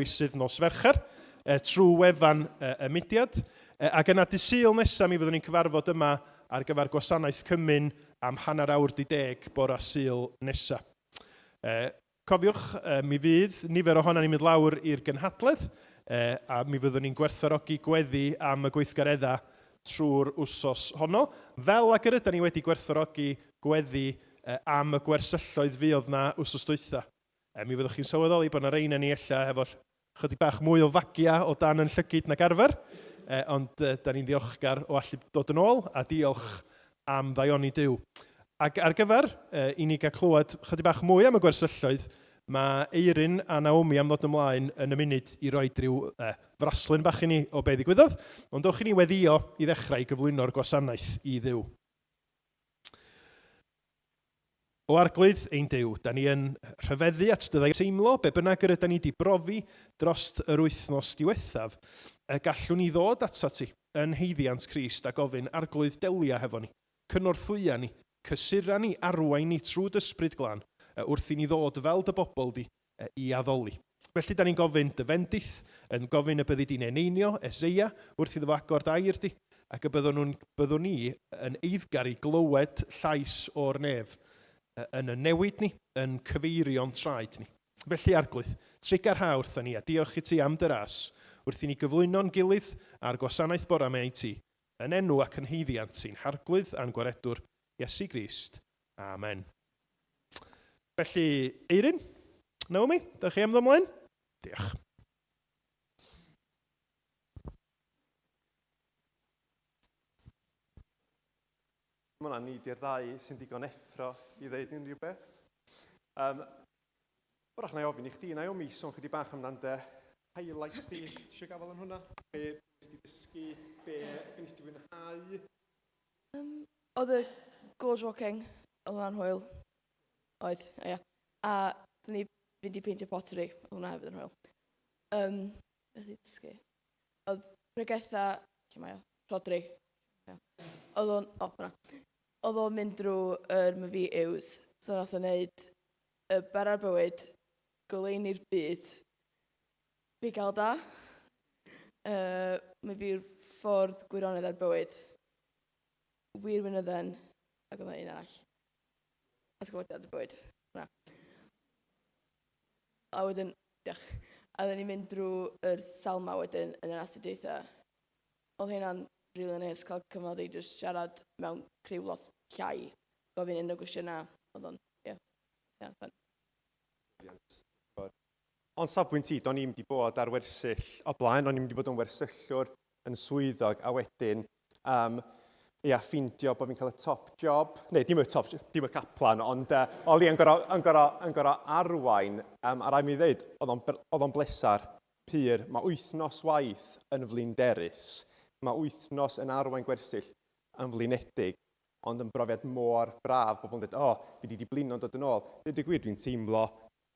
sydd nos Fercher trwy wefan y mudiad. Ac yna dydd Sul nesaf mi fyddwn ni'n cyfarfod yma ar gyfer gwasanaeth cymun am hanner awr 'di deg bora Sul nesa. Cofiwch, mi fydd nifer ohonan ni'n mynd lawr i'r gynhadledd a mi fyddwn ni'n gwerthfawrogi gweddi am y gweithgareddau trwy'r wsos honno, fel ag yr ydan ni wedi gwerthfawrogi gweddi am y gwersylloedd fuodd 'na wsos dwytha. Mi fyddwch chi'n sylweddoli bod 'na rei 'na ni ella hefo chydig bach mwy o fagia o dan yn llygid nag arfer, ond da ni'n ddiolchgar o allu dod yn ôl, a diolch am ddaioni Duw. Ac ar gyfer i ni gael clywed chydig bach mwy am y gwersylloedd, mae Eirin a Naomi am ddod ymlaen yn y munud i roi rhyw fraslun bach i ni o be ddigwyddodd, ond dowch i ni weddïo i ddechrau i gyflwyno'r gwasanaeth i Dduw. O Arglwydd ein Duw, da ni yn rhyfeddu at dy ddaioni teimlo, be bynnag yr yda ni di brofi drost yr wythnos diwethaf, y gallwn ni ddod atat ti yn haeddiant Crist a gofyn, Arglwydd delia hefo ni, cynorthwya ni, cysura ni, arwain ni trwy d'Ysbryd Glân, wrth i ni ddod fel dy bobl di i addoli. Felly da ni'n gofyn dy fendith, yn gofyn y byddi di'n eneinio Eseia wrth iddo fo agor dy air di, ac y byddwn nhw'n, byddwn ni yn eiddgar i glywed llais o'r nef yn y newid ni, yn cyfeirio'n traed ni. Felly, Arglwydd, trugarha wrthon ni a diolch i ti am dy ras, wrth i ni gyflwyno'n gilydd a'r gwasanaeth bora 'ma i ti, yn enw ac yn haeddiant ein Harglwydd a'n Gwaredwr, Iesu Grist. Amen. Felly, Eirin, Naomi, da chi am ddod ymlaen? Diolch. Mae hwnna ni di'r ddau sy'n digon effro i ddeud unrhyw beth. Um, Wrach na i ofyn i chdi, Naomi, sôn chydig bach amdan dy highlights di. Ti eisiau gafael yn hwnna? Be nes di dysgu? Be nes di fwynhau? Um, oedd y gorge walking, oedd hwnna'n hwyl. Oedd, ia. A dyn ni fynd i peintio pottery, oedd hwnna hefyd yn hwyl. Um, beth i dysgu? Oedd pregetha, lle mae o? Rhodri. Oedd o'n, o, hwnna. Oedd o'n mynd drwy yr myfi yws, so nath o'n neud y bara'r bywyd, goleuni'r byd, bugail da, uh, myfi'r ffordd gwirionedd ar bywyd. Wir wynydden, ac oedd 'na un arall. Atgyfodiad y bywyd. Hwnna. A wedyn, diolch. A oedden ni'n mynd drwy yr salma wedyn yn yr astudiaethau. Oedd hynna'n rili neis cael cyfnod i jyst siarad mewn criw lot llai, gofyn unrhyw gwestiynau. Oedd o'n, ie, yeah, fun. O'n safbwynt i, do'n i'm 'di bod ar wersyll o blaen, o'n i'm 'di bod yn wersyllwr yn swyddog, a wedyn, um, ia, ffeindio bod fi'n cael y top job, neu dim y top, dim y caplan, ond uh, o li yn gorau, yn gorau, yn gorau arwain, um, a rhaid mi ddeud, oedd o'n blesar pur. Mae wythnos waith yn flinderus, mae wythnos yn arwain gwersyll yn flinedig, ond yn brofiad mor braf, bobl yn dweud, o, oh, fi wedi blino'n dod yn ôl. Dweud y gwir, dwi'n teimlo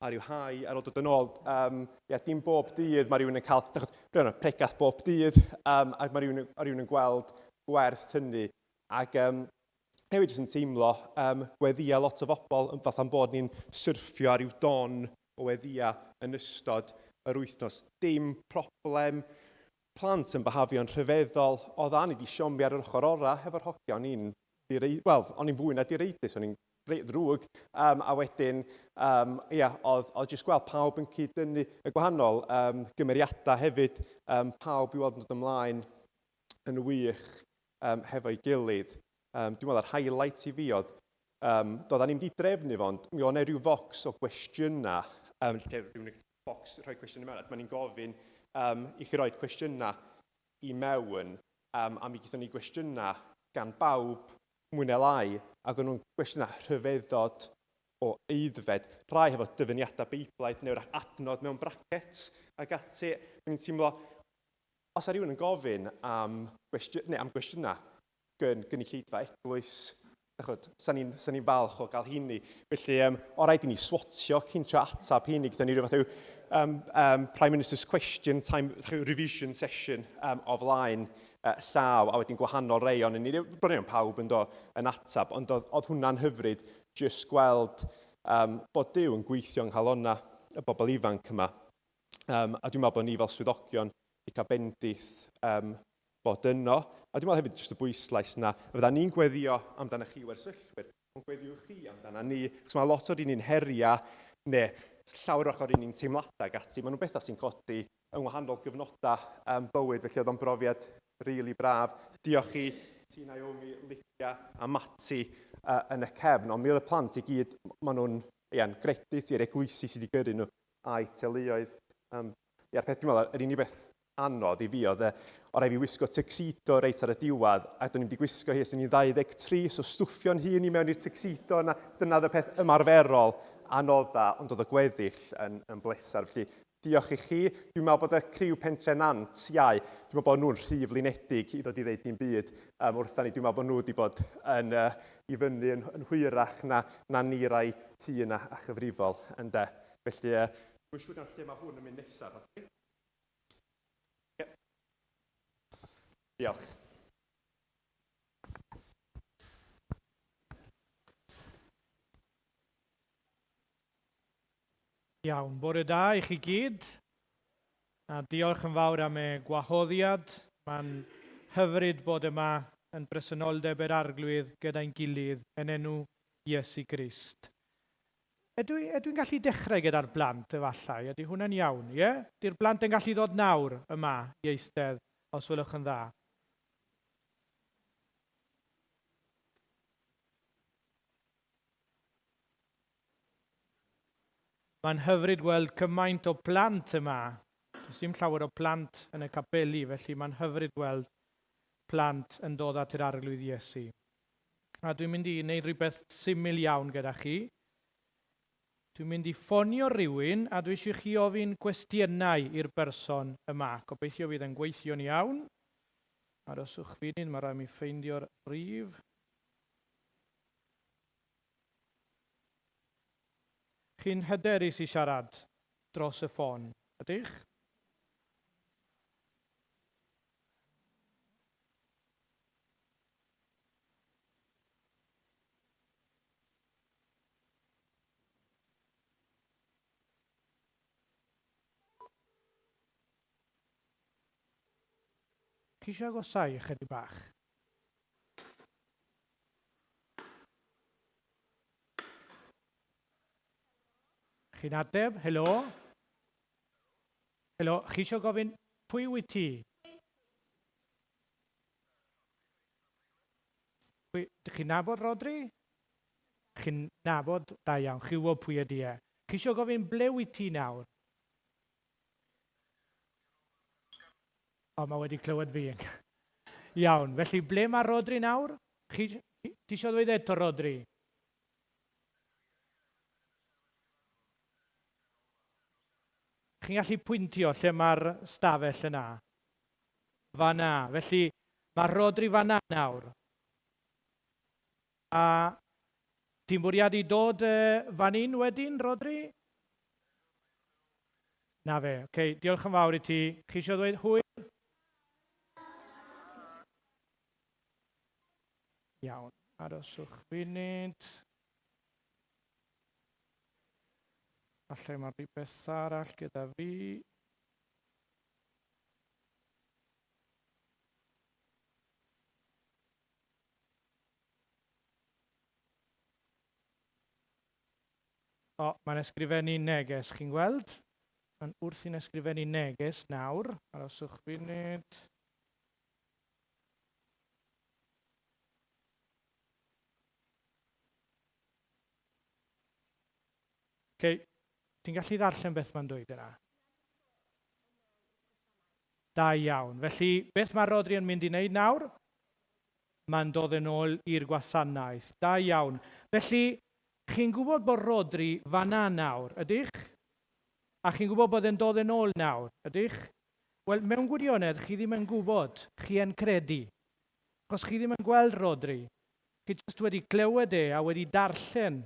ar ryw hau ar ôl dod yn ôl. Um, ia, dim bob dydd mae rhywun yn cael, dych chi'n pregath bob dydd, um, ac mae rhywun, rhywun yn gweld gwerth hynny. Ac um, hefyd jyst yn teimlo um, gweddia lot o bobl, fatha'n bod ni'n syrffio ar ryw don o weddia yn ystod yr wythnos. Dim problem, plant yn byhafio'n rhyfeddol. Oedd Annie 'di siomi ar yr ochr orau hefo'r hogia, o'n i'n wel, o'n i'n fwy na direidus, o'n i'n reit ddrwg. Um, a wedyn, um, ia, oedd, oedd jyst gweld pawb yn cyd-dynnu y gwahanol um, gymeriadau hefyd, um, pawb i weld yn dod ymlaen yn wych um, hefo'i gilydd. Um, dwi'n meddwl yr highlight i fi oedd, um, doedden ni'm di drefnu fo, ond mi oedd 'na rhyw focs o gwestiynau, um, lle rhywun bocs rhoi cwestiynau mewn, a dyma ni'n gofyn um, i chi roi cwestiynau i mewn, um, a mi gaethon ni gwestiynau gan bawb mwy neu lai, ac o'n nhw'n gwestiynau rhyfeddod o aeddfed, rhai hefo dyfyniadau Beiblaidd neu wrach adnod mewn brackets ac ati. O'n i'n teimlo, os a rhywun yn gofyn am, gwestiwn, neu am gwestiynau gyn gynulleidfa eglwys, chod, sa'n ni'n sa ni falch o gael hynny. Felly, um, o rhaid i ni swatio cyn trio atab hynny, gyda ni rhyw fath o um, um, Prime Minister's Question Time revision session um, o flaen uh, llaw, a wedyn gwahanol rei, ond ni, bron iawn pawb yn do, yn atab, ond oedd, oedd hwnna'n hyfryd, jyst gweld um, bod Duw yn gweithio yng nghalonnau y bobl ifanc yma. Um, a dwi'n meddwl bod ni fel swyddogion wedi cael bendith um, bod yno. A dwi'n meddwl hefyd jyst y bwyslais na, fydda ni'n gweddio amdano chi wersyllwyr, ond gweddiwch chi amdano ni, achos mae lot o'r un un heriau, neu llawer o'r un un teimladau ac ati, maen nhw'n bethau sy'n codi yng ngwahanol gyfnodau um, bywyd, felly oedd o'n brofiad rili really braf. Diolch i ti, Naomi, Lydia a Mati uh, yn y cefn, ond mi oedd y plant i gyd, maen nhw'n ia'n gredit i'r eglwysi sydd wedi gyrru nhw a'u teuluoedd. Um, ia'r peth dwi'n meddwl, yr unig beth anodd i fi oedd e, o rai fi wisgo tuxedo reit ar y diwedd, a do'n i'm wedi gwisgo hi ers o'n i'n 23, so stwffio'n hun i mewn i'r tuxedo yna, dyna oedd y peth ymarferol anodda, ond oedd y gweddill yn, yn bleser. Felly, diolch i chi. Dwi'n meddwl bod y criw Pentre Nant iau, dwi'n meddwl bod nhw'n rhy flinedig i ddod i ddeud dim byd um, wrtha ni. Dwi'n meddwl bod nhw wedi bod yn, uh, i fyny yn, yn hwyrach na, na ni rai hŷn a, a chyfrifol. Ynde? Felly, uh, dwi'n siŵr iawn lle mae hwn yn mynd nesaf. Okay? Yep. Diolch. Iawn, bore da i chi gyd. A diolch yn fawr am y gwahoddiad. Mae'n hyfryd bod yma yn bresenoldeb yr Arglwydd gyda'n gilydd yn enw Iesu Grist. Ydw i, ydw i'n gallu dechrau gyda'r blant efallai? Ydy hwnna'n iawn, ie? Ydy'r blant yn gallu ddod nawr yma i eistedd, os welwch yn dda? Mae'n hyfryd gweld cymaint o plant yma. Does dim llawer o plant yn y capeli, felly mae'n hyfryd gweld plant yn dod at yr Arglwydd Iesu. A dwi'n mynd i wneud rhywbeth syml iawn gyda chi. Dwi'n mynd i ffonio rhywun a dwi eisiau chi ofyn cwestiynau i'r berson yma. Gobeithio fydd yn gweithio'n iawn. Aroswch funud, mae rhaid mi ffeindio'r rhif. Chi'n hyderus i siarad dros y ffôn, ydych? Chi eisiau agosau ychydig bach? Chi'n ateb, helo? Helo, chi eisiau gofyn, pwy wyt ti? Pwy, dych chi'n nabod Rodri? Chi'n nabod, da iawn, chi'n gwybod pwy ydy e. Chi eisiau gofyn ble wyt ti nawr? O, mae wedi clywed fi. Iawn, felly ble mae Rodri nawr? Chi, ti eisiau dweud eto, Rodri? Chi'n gallu pwyntio lle mae'r stafell yna? Fan'na. Felly, mae Rhodri fan'na nawr. A ti'n bwriadu dod fan hyn wedyn, Rhodri? Na fe. Oce, okay, diolch yn fawr i ti. Chi eisiau dweud hwyl? Iawn, aroswch funud. Falle mae rhywbeth arall gyda fi. O, mae'n ysgrifennu neges, chi'n gweld? Mae'n wrthi'n ysgrifennu neges nawr. Aroswch funud. Okay. Ti'n gallu ddarllen beth mae'n dweud yna? Da iawn. Felly, beth mae Rhodri yn mynd i wneud nawr? Mae'n dod yn ôl i'r gwasanaeth. Da iawn. Felly, chi'n gwybod bod Rhodri fan'na nawr, ydych? A chi'n gwybod bod e'n dod yn ôl nawr, ydych? Wel, mewn gwirionedd, chi ddim yn gwybod. Chi yn credu. Achos chi ddim yn gweld Rhodri. Chi jyst wedi clywed e a wedi darllen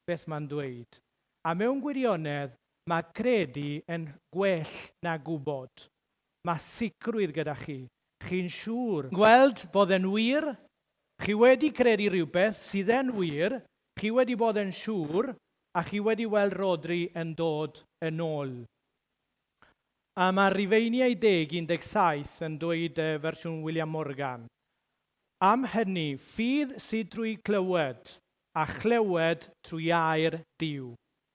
beth mae'n dweud. A mewn gwirionedd, Mae credu yn gwell na gwybod. Mae sicrwydd gyda chi. Chi'n siŵr. Gweld bod e'n wir. Chi wedi credu rhywbeth sydd yn wir, chi wedi bod yn siŵr, a chi wedi weld Rhodri yn dod yn ôl. A mae Rufeiniau 10:17 yn dweud y fersiwn William Morgan. Am hynny, ffydd sydd drwy clywed, a chlywed trwy air Duw.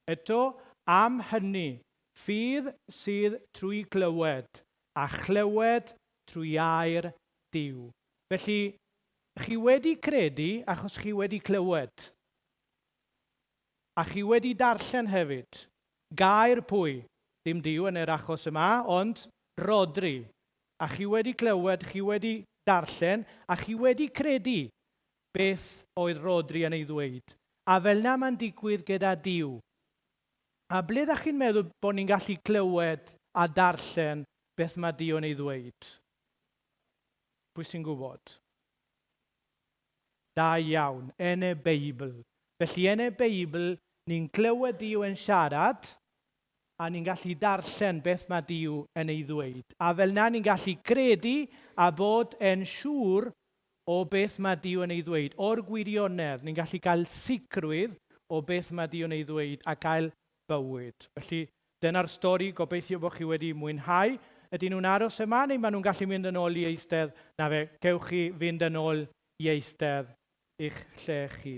Eto, am hynny, ffydd sydd trwy clywed, a chlywed trwy air Duw. Felly, chi wedi credu achos chi wedi clywed. A chi wedi darllen hefyd. Gair pwy? Dim Duw yn yr achos yma, ond Rhodri. A chi wedi clywed, chi wedi darllen, a chi wedi credu beth oedd Rhodri yn ei ddweud. A fel 'na mae'n digwydd gyda Duw. A ble ddach chi'n meddwl bod ni'n gallu clywed a darllen beth mae Duw yn ei ddweud? Pwy sy'n gwybod? Da iawn, yn y Beibl. Felly yn y Beibl, ni'n clywed Duw yn siarad, a ni'n gallu darllen beth mae Duw yn ei ddweud. A fel 'na ni'n gallu credu a bod yn siŵr o beth mae Duw yn ei ddweud. O'r gwirionedd, ni'n gallu cael sicrwydd o beth mae Duw yn ei ddweud a cael bywyd. Felly, dyna'r stori, gobeithio bod chi wedi mwynhau. Ydyn nhw'n aros yma neu maen nhw'n gallu mynd yn ôl i eistedd? Na fe, cewch chi fynd yn ôl i eistedd i'ch lle chi.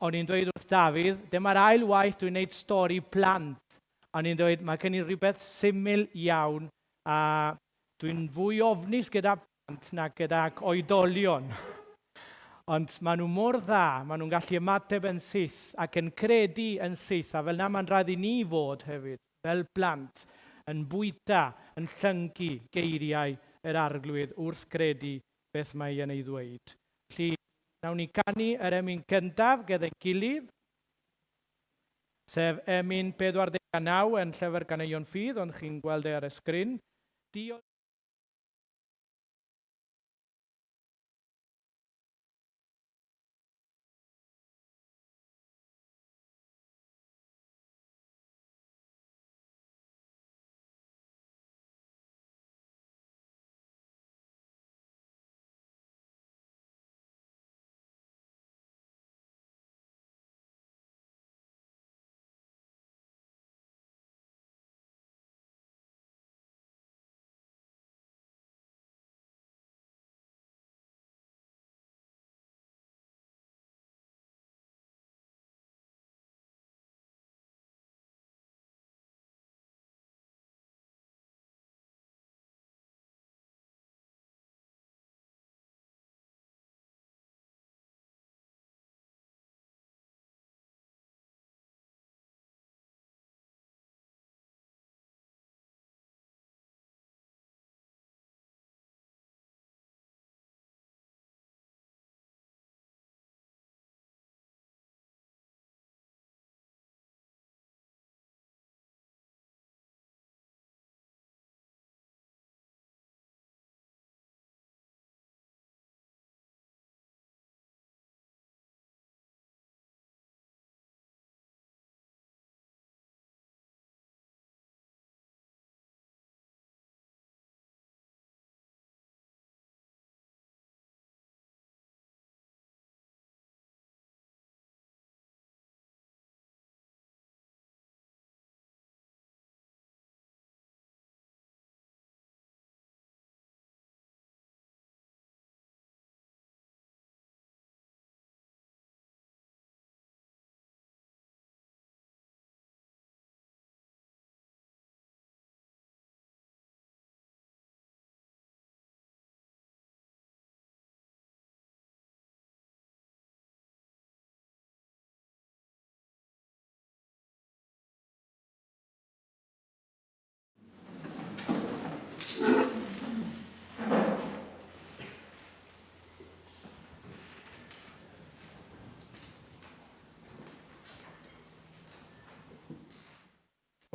O'n i'n dweud wrth Dafydd, dyma'r ail waith dwi'n gwneud stori plant. O'n i'n dweud, mae gen i rhywbeth syml iawn a dwi'n fwy ofnus gyda plant na gydag oedolion. Ond maen nhw mor dda, maen nhw'n gallu ymateb yn syth ac yn credu yn syth, a fel 'na mae'n rhaid i ni fod hefyd, fel plant, yn bwyta, yn llyncu geiriau yr Arglwydd wrth gredu beth mae e'n ei ddweud. Felly, nawn ni canu yr emyn cyntaf gyda'n gilydd, sef emyn 49 yn Llyfr Caneuon Ffydd, ond chi'n gweld e ar y sgrin. Diolch.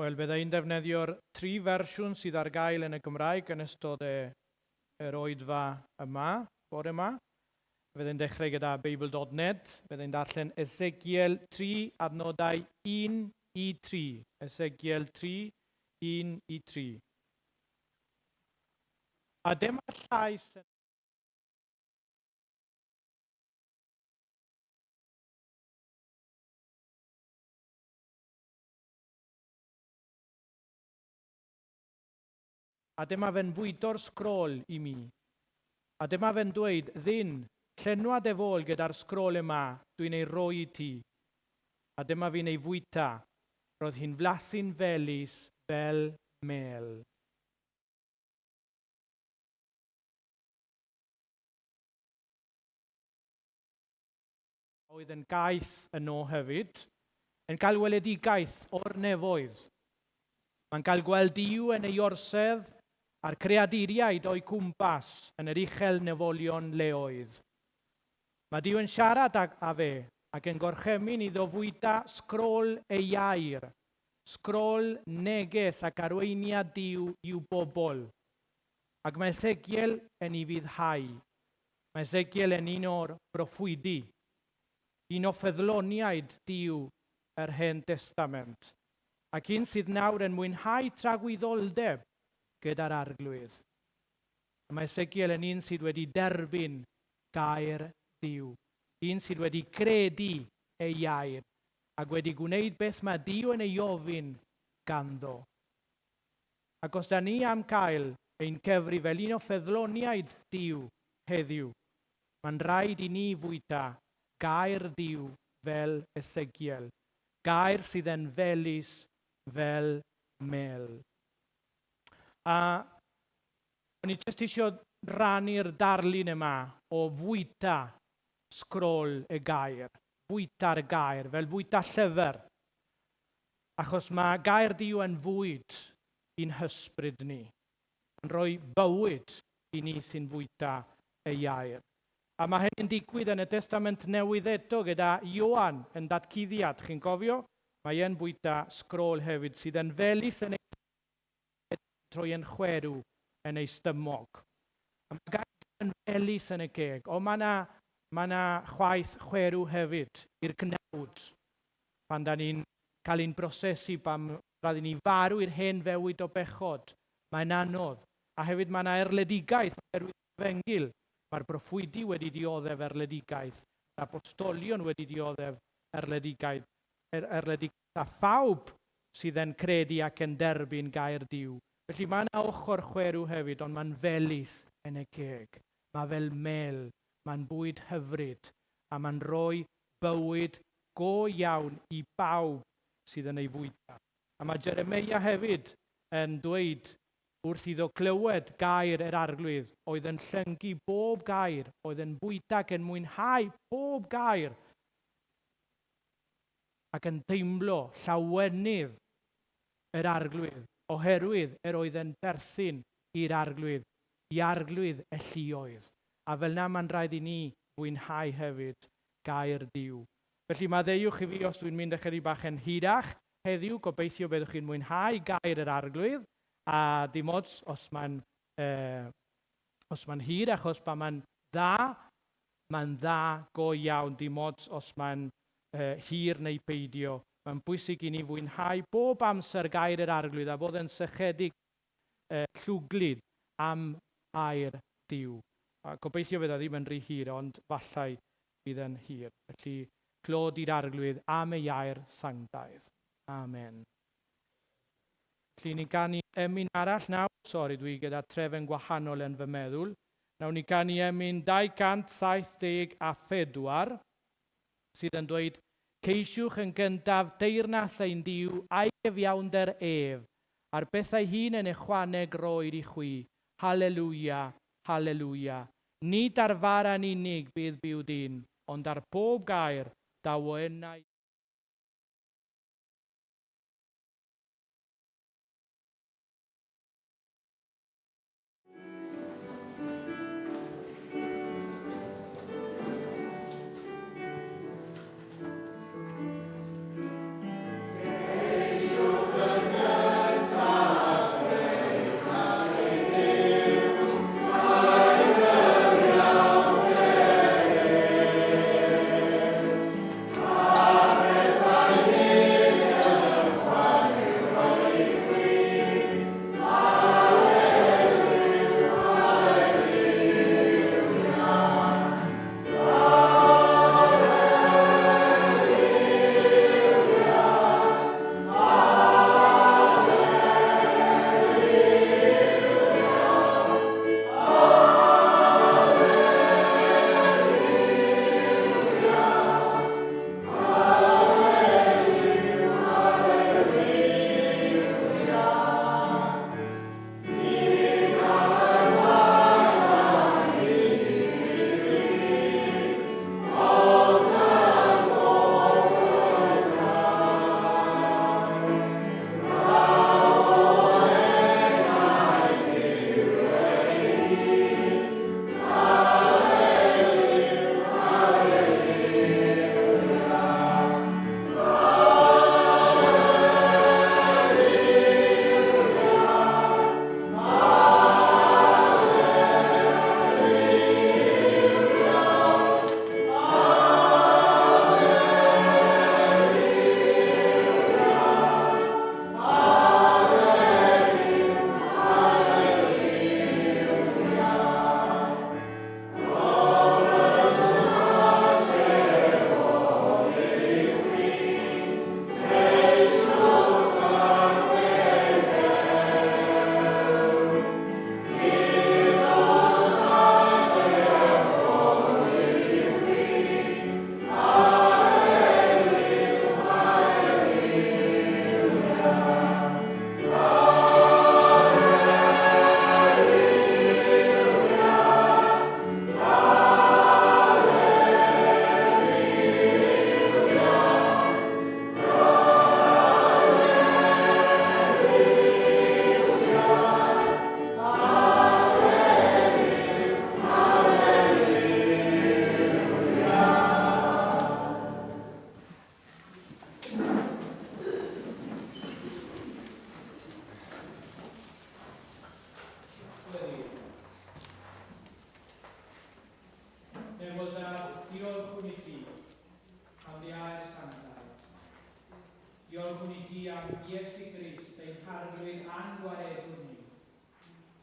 Wel, bydda i'n defnyddio'r tri fersiwn sydd ar gael yn y Gymraeg yn ystod y, yr oedfa yma, bore yma. Fydd e'n dechrau gyda Beibl.net, bydd e'n darllen Ezekiel 3, adnodau 1 i 3. Ezekiel 3, 1 i 3. A dyma'r llais A dyma fe'n bwydo'r sgrôl i mi. A dyma fe'n dweud, Ddyn, llenwa dy fol gyda'r sgrôl yma dwi'n ei roi i ti. A dyma fi'n ei fwyta. Roedd hi'n flasu'n felys fel mêl. Oedd yn gaeth yno hefyd, yn cael weledigaeth o'r nefoedd. Mae'n cael gweld Duw yn ei orsedd a'r creaduriaid o'i cwmpas yn yr uchel nefolion leoedd. Mae Duw yn siarad ag â fe ac yn gorchymyn iddo fwyta sgrôl ei air, sgrôl neges ac arweiniad Duw i'w bobl. Ac mae Ezekiel yn ufuddhau. Mae Ezekiel yn un o'r broffwydi, un o ffyddloniaid Duw yr Hen Destament, ac un sydd nawr yn mwynhau tragwyddoldeb gyda'r Arglwydd. A mae Ezekiel yn un sydd wedi derbyn gair Duw, un sydd wedi credu ei air, ac wedi gwneud beth mae Duw yn ei ofyn ganddo. Ac os da ni am gael ein cyfri fel un o ffyddloniaid Duw heddiw, mae'n rhaid i ni fwyta gair Duw fel Esegiel, gair sydd yn felys fel mêl. A o'n i jyst eisiau rannu'r darlun yma o fwyta sgrôl y gair, bwyta'r gair, fel fwyta llyfr. Achos mae gair Duw yn fwyd i'n hysbryd ni. Mae'n rhoi bywyd i ni sy'n fwyta ei air. A mae hynny'n digwydd yn y Testament Newydd eto gyda Ioan yn datguddiad. Chi'n cofio? Mae e'n bwyta sgrôl hefyd sydd yn felys yn ei troi yn chwerw yn ei stumog. A mae gair Duw yn felys yn y ceg, ond mae yna mae yna chwaeth chwerw hefyd i'r gnawd. Pan da ni'n cael ein brosesu, pan rhaid i ni farw i'r hen fewyd o bechod, mae'n anodd. A hefyd mae yna erledigaeth oherwydd yr efengyl. Mae'r broffwydi wedi dioddef erledigaeth, mae'r apostolion wedi dioddef erledigaeth, er, erledigaeth a phawb sydd yn credu ac yn derbyn gair Duw. Felly mae yna ochr chwerw hefyd, ond mae'n felys yn y ceg. Mae fel mel, mae'n bwyd hyfryd, a mae'n rhoi bywyd go iawn i bawb sydd yn ei fwyta. A mae Jeremeia hefyd yn dweud wrth iddo clywed gair yr Arglwydd oedd yn llyncu bob gair, oedd yn bwyta ac yn mwynhau pob gair, ac yn teimlo llawenydd yr Arglwydd, oherwydd yr oedd yn perthyn i'r Arglwydd, i Arglwydd y lluoedd. A fel 'na mae'n rhaid i ni fwynhau hefyd gair Duw. Felly maddeuwch i fi os dwi'n mynd ychydig bach yn hirach heddiw, gobeithio byddwch chi'n mwynhau gair yr Arglwydd, a dim ots os mae'n uh, os mae'n hir, achos pan mae'n dda, mae'n dda go iawn, dim ots os mae'n uh, hir neu peidio. Mae'n bwysig i ni fwynhau bob amser gair yr Arglwydd a bod yn sychedig uh, llwglyd am air Duw. A gobeithio fydd o ddim yn rhy hir, ond fallai bydd yn hir. Felly, clod i'r Arglwydd am ei air sanctaidd. Amen. Felly, ni'n canu emyn arall nawr. Sori, dwi gyda trefen gwahanol yn fy meddwl. Nawn ni canu emyn 274, sydd yn dweud, Ceisiwch yn gyntaf deyrnas ein Duw a'i gyfiawnder ef, a'r bethau hyn yn ychwaneg roed i chwi. Haleluia, haleluia. Nid ar fara'n unig bydd byw dyn, ond ar bob gair daw o enau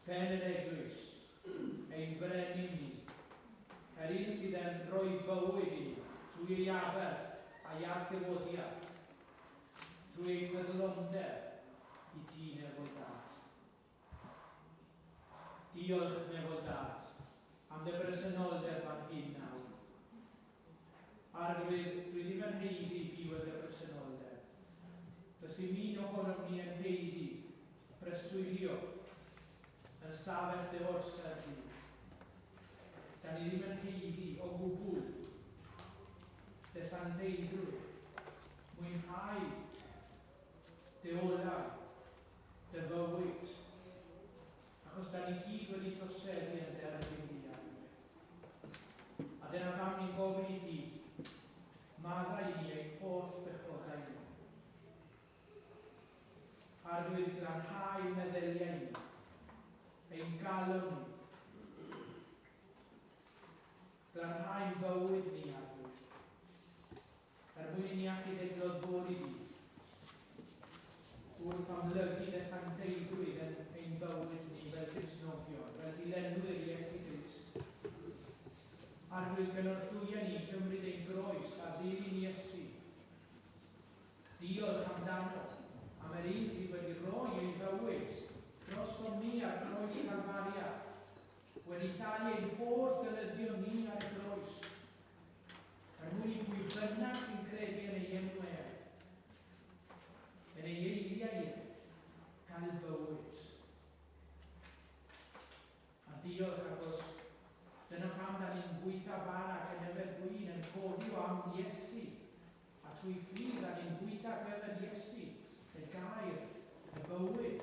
Pen yr Eglwys, ein Brenin ni, yr un sydd yn rhoi bywyd i ni trwy ei aberth a'i adgyfodiad, trwy ei ffyddlondeb i ti, Nefol Dad. Diolch, Nefol Dad, am dy bresenoldeb fan hyn nawr. Arglwydd, dwi ddim yn haeddu byw yn dy bresenoldeb. Does dim un ohonom ni yn haeddu preswylio yn stafell dy orsedd di. Da ni ddim yn haeddu o gwbl dy sancteiddrwydd, mwynhau dy olau, dy fywyd, achos da ni gyd wedi troseddu yn derbyn di, Arglwydd. A dyna pam ni'n gofyn i ti, maddau i ni ein holl bechodau ni. Arglwydd, glanhau meddyliau ni, ein galon ni. Glanhau'n bywyd ni, Arglwydd, er mwyn i ni allu dy glodfori di, wrth amlygu dy sancteiddrwydd yn ein bywyd ni fel Cristnogion, fel dilynwyr Iesu Grist. Arglwydd, cynorthwya ni i gymryd ein groes a dilyn Iesu. Diolch amdano, am yr un sydd wedi rhoi ei fywyd drostom ni ar groes Calfaria, wedi talu ein holl ddyledion ni ar y groes, er mwyn i bwy bynnag sy'n credu yn ei enw ef, yn ei eiriau ef, gael bywyd. A diolch achos dyna pam da ni'n bwyta bara ac yn yfed gwin yn cofio am Iesu. A trwy ffydd da ni'n bwyta ac yfed Iesu, y gair, y bywyd.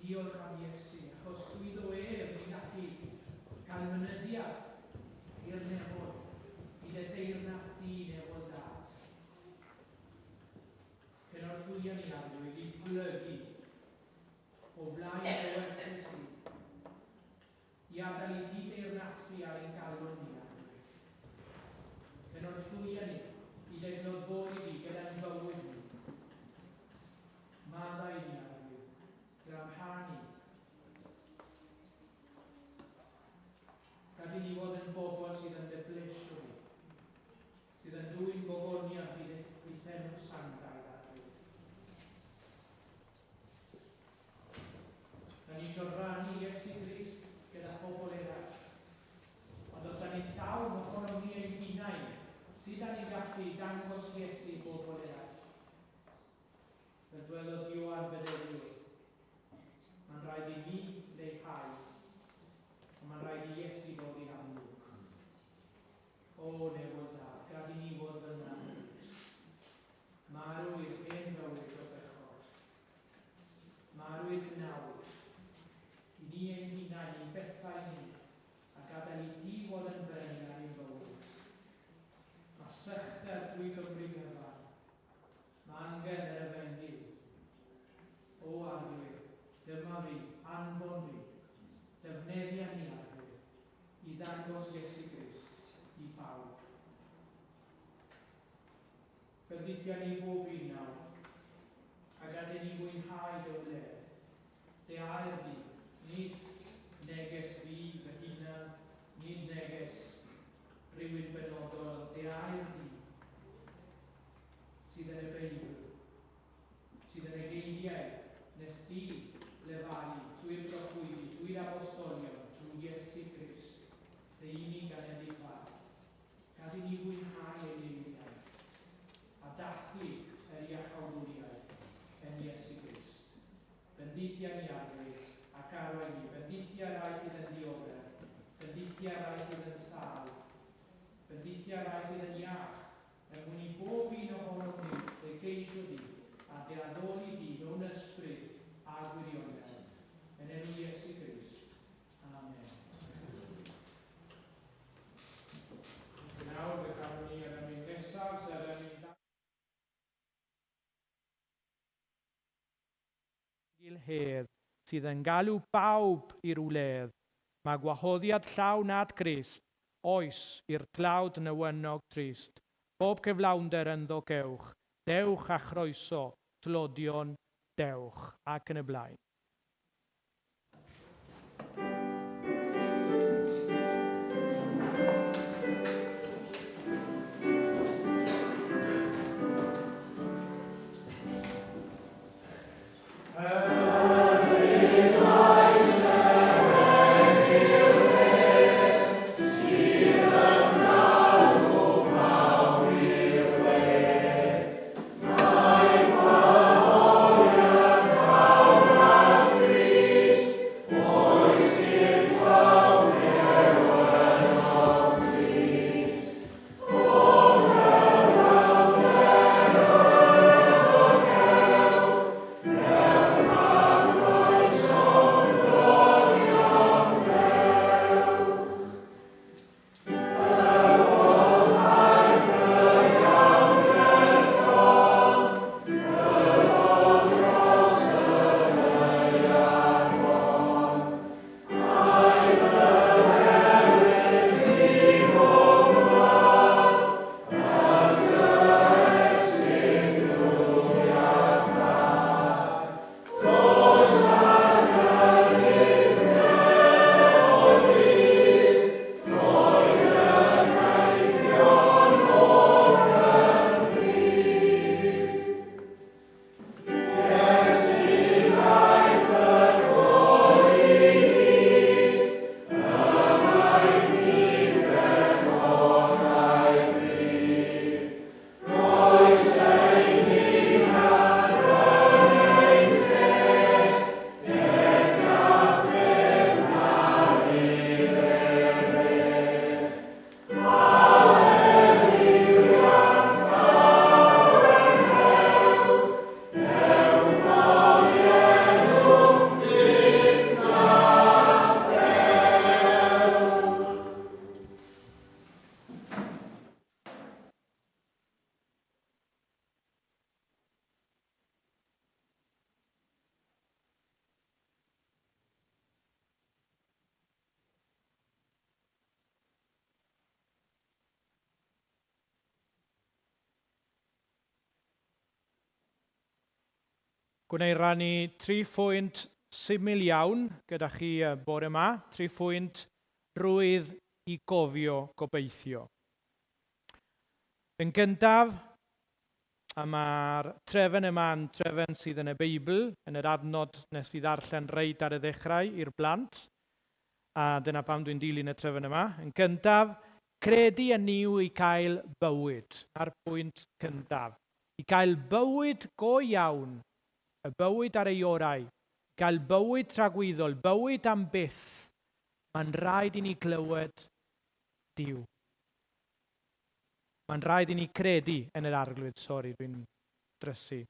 Diolch am Iesu, achos trwyddo ef ni'n gallu cael mynediad i'r nefoedd, i dy deyrnas di, nefol Dad. Cynorthwya ni, Arglwydd, i blygu o flaen dy ewyllys di, i adael i ti deyrnasu ar ein galon ni, Arglwydd. Cynorthwya ni i dy glodfori di gyda'n bywyd ni. Maddau ni, Arglwydd, glanha ni. Gad i ni fod yn bobl sydd yn dy blesio di, sydd yn dwyn gogoniant i dy enw sanctaidd, Arglwydd. Da ni eisiau rhannu Iesu Grist gyda phobl eraill. Ond os da ni'n llawn ohonom ni ein hunain, sut da ni'n gallu dangos Iesu i bobl eraill? Fel dwedodd Ioan Fedyddiwr, mae'n rhaid i mi leihau, ond mae'n rhaid i Iesu ddod i'r amlwg. O, nefol Dad, gad i ni fod fel 'na hefyd. Marw i'r hen fywyd o bechod. Marw i'r gnawd, i ni ein hunain, i'n bethau ni, a gadael i ti fod yn frenin ar ein bywyd. Mae sychder drwy Gymru gyfan. Mae angen yr efengyl. O Arglwydd, dyma fi, anfon fi. Defnyddia ni, Arglwydd, i ddangos Iesu Grist i bawb. Bendithia ni bob un nawr, a gad i ni fwynhau dy wledd, dy air di, nid neges fi fy hunan, nid neges rhywun benodol, ond dy air di, sydd yn y Beibl, sydd yn y geiriau nes di lefaru trwy'r proffwydi, trwy'r apostolion, trwy Iesu Grist, dy unig anedig Fab. Gad i ni fwynhau ei eiriau, a dathlu yr iachawdwriaeth yn Iesu Grist. Bendithia ni, Arglwydd, ac arwain ni. Bendithia rai sydd yn dioddef. Bendithia rai sydd yn sâl. Bendithia rai sydd yn iach, er mwyn i bob un ohonom ni dy geisio di, a dy addoli di mewn ysbryd a gwirionedd. Yn enw Iesu Grist. Amen. Nawr fe gawn ni yr emyn nesaf, sef emyn Gil hedd, sydd yn galw pawb i'r wledd. Mae gwahoddiad llawn at Grist, oes, i'r tlawd newynog trist. Pob cyflawnder ynddo cewch, dewch a chroeso, tlodion. dewch, ac yn y blaen. Gwna i rannu tri phwynt syml iawn gyda chi y bore yma, tri phwynt rwydd i gofio gobeithio. Yn gyntaf, a mae'r trefn yma'n trefn sydd yn y Beibl, yn yr adnod nes i ddarllen reit ar y ddechrau i'r blant, a dyna pam dwi'n dilyn y trefn yma. Yn gyntaf, credu yn Nuw i cael bywyd, na'r pwynt cyntaf. I gael bywyd go iawn, y bywyd ar ei orau, i gael bywyd tragwyddol, bywyd am byth, mae'n rhaid i ni glywed Duw. Mae'n rhaid i ni credu yn yr Arglwydd. Sori, dwi'n drysu.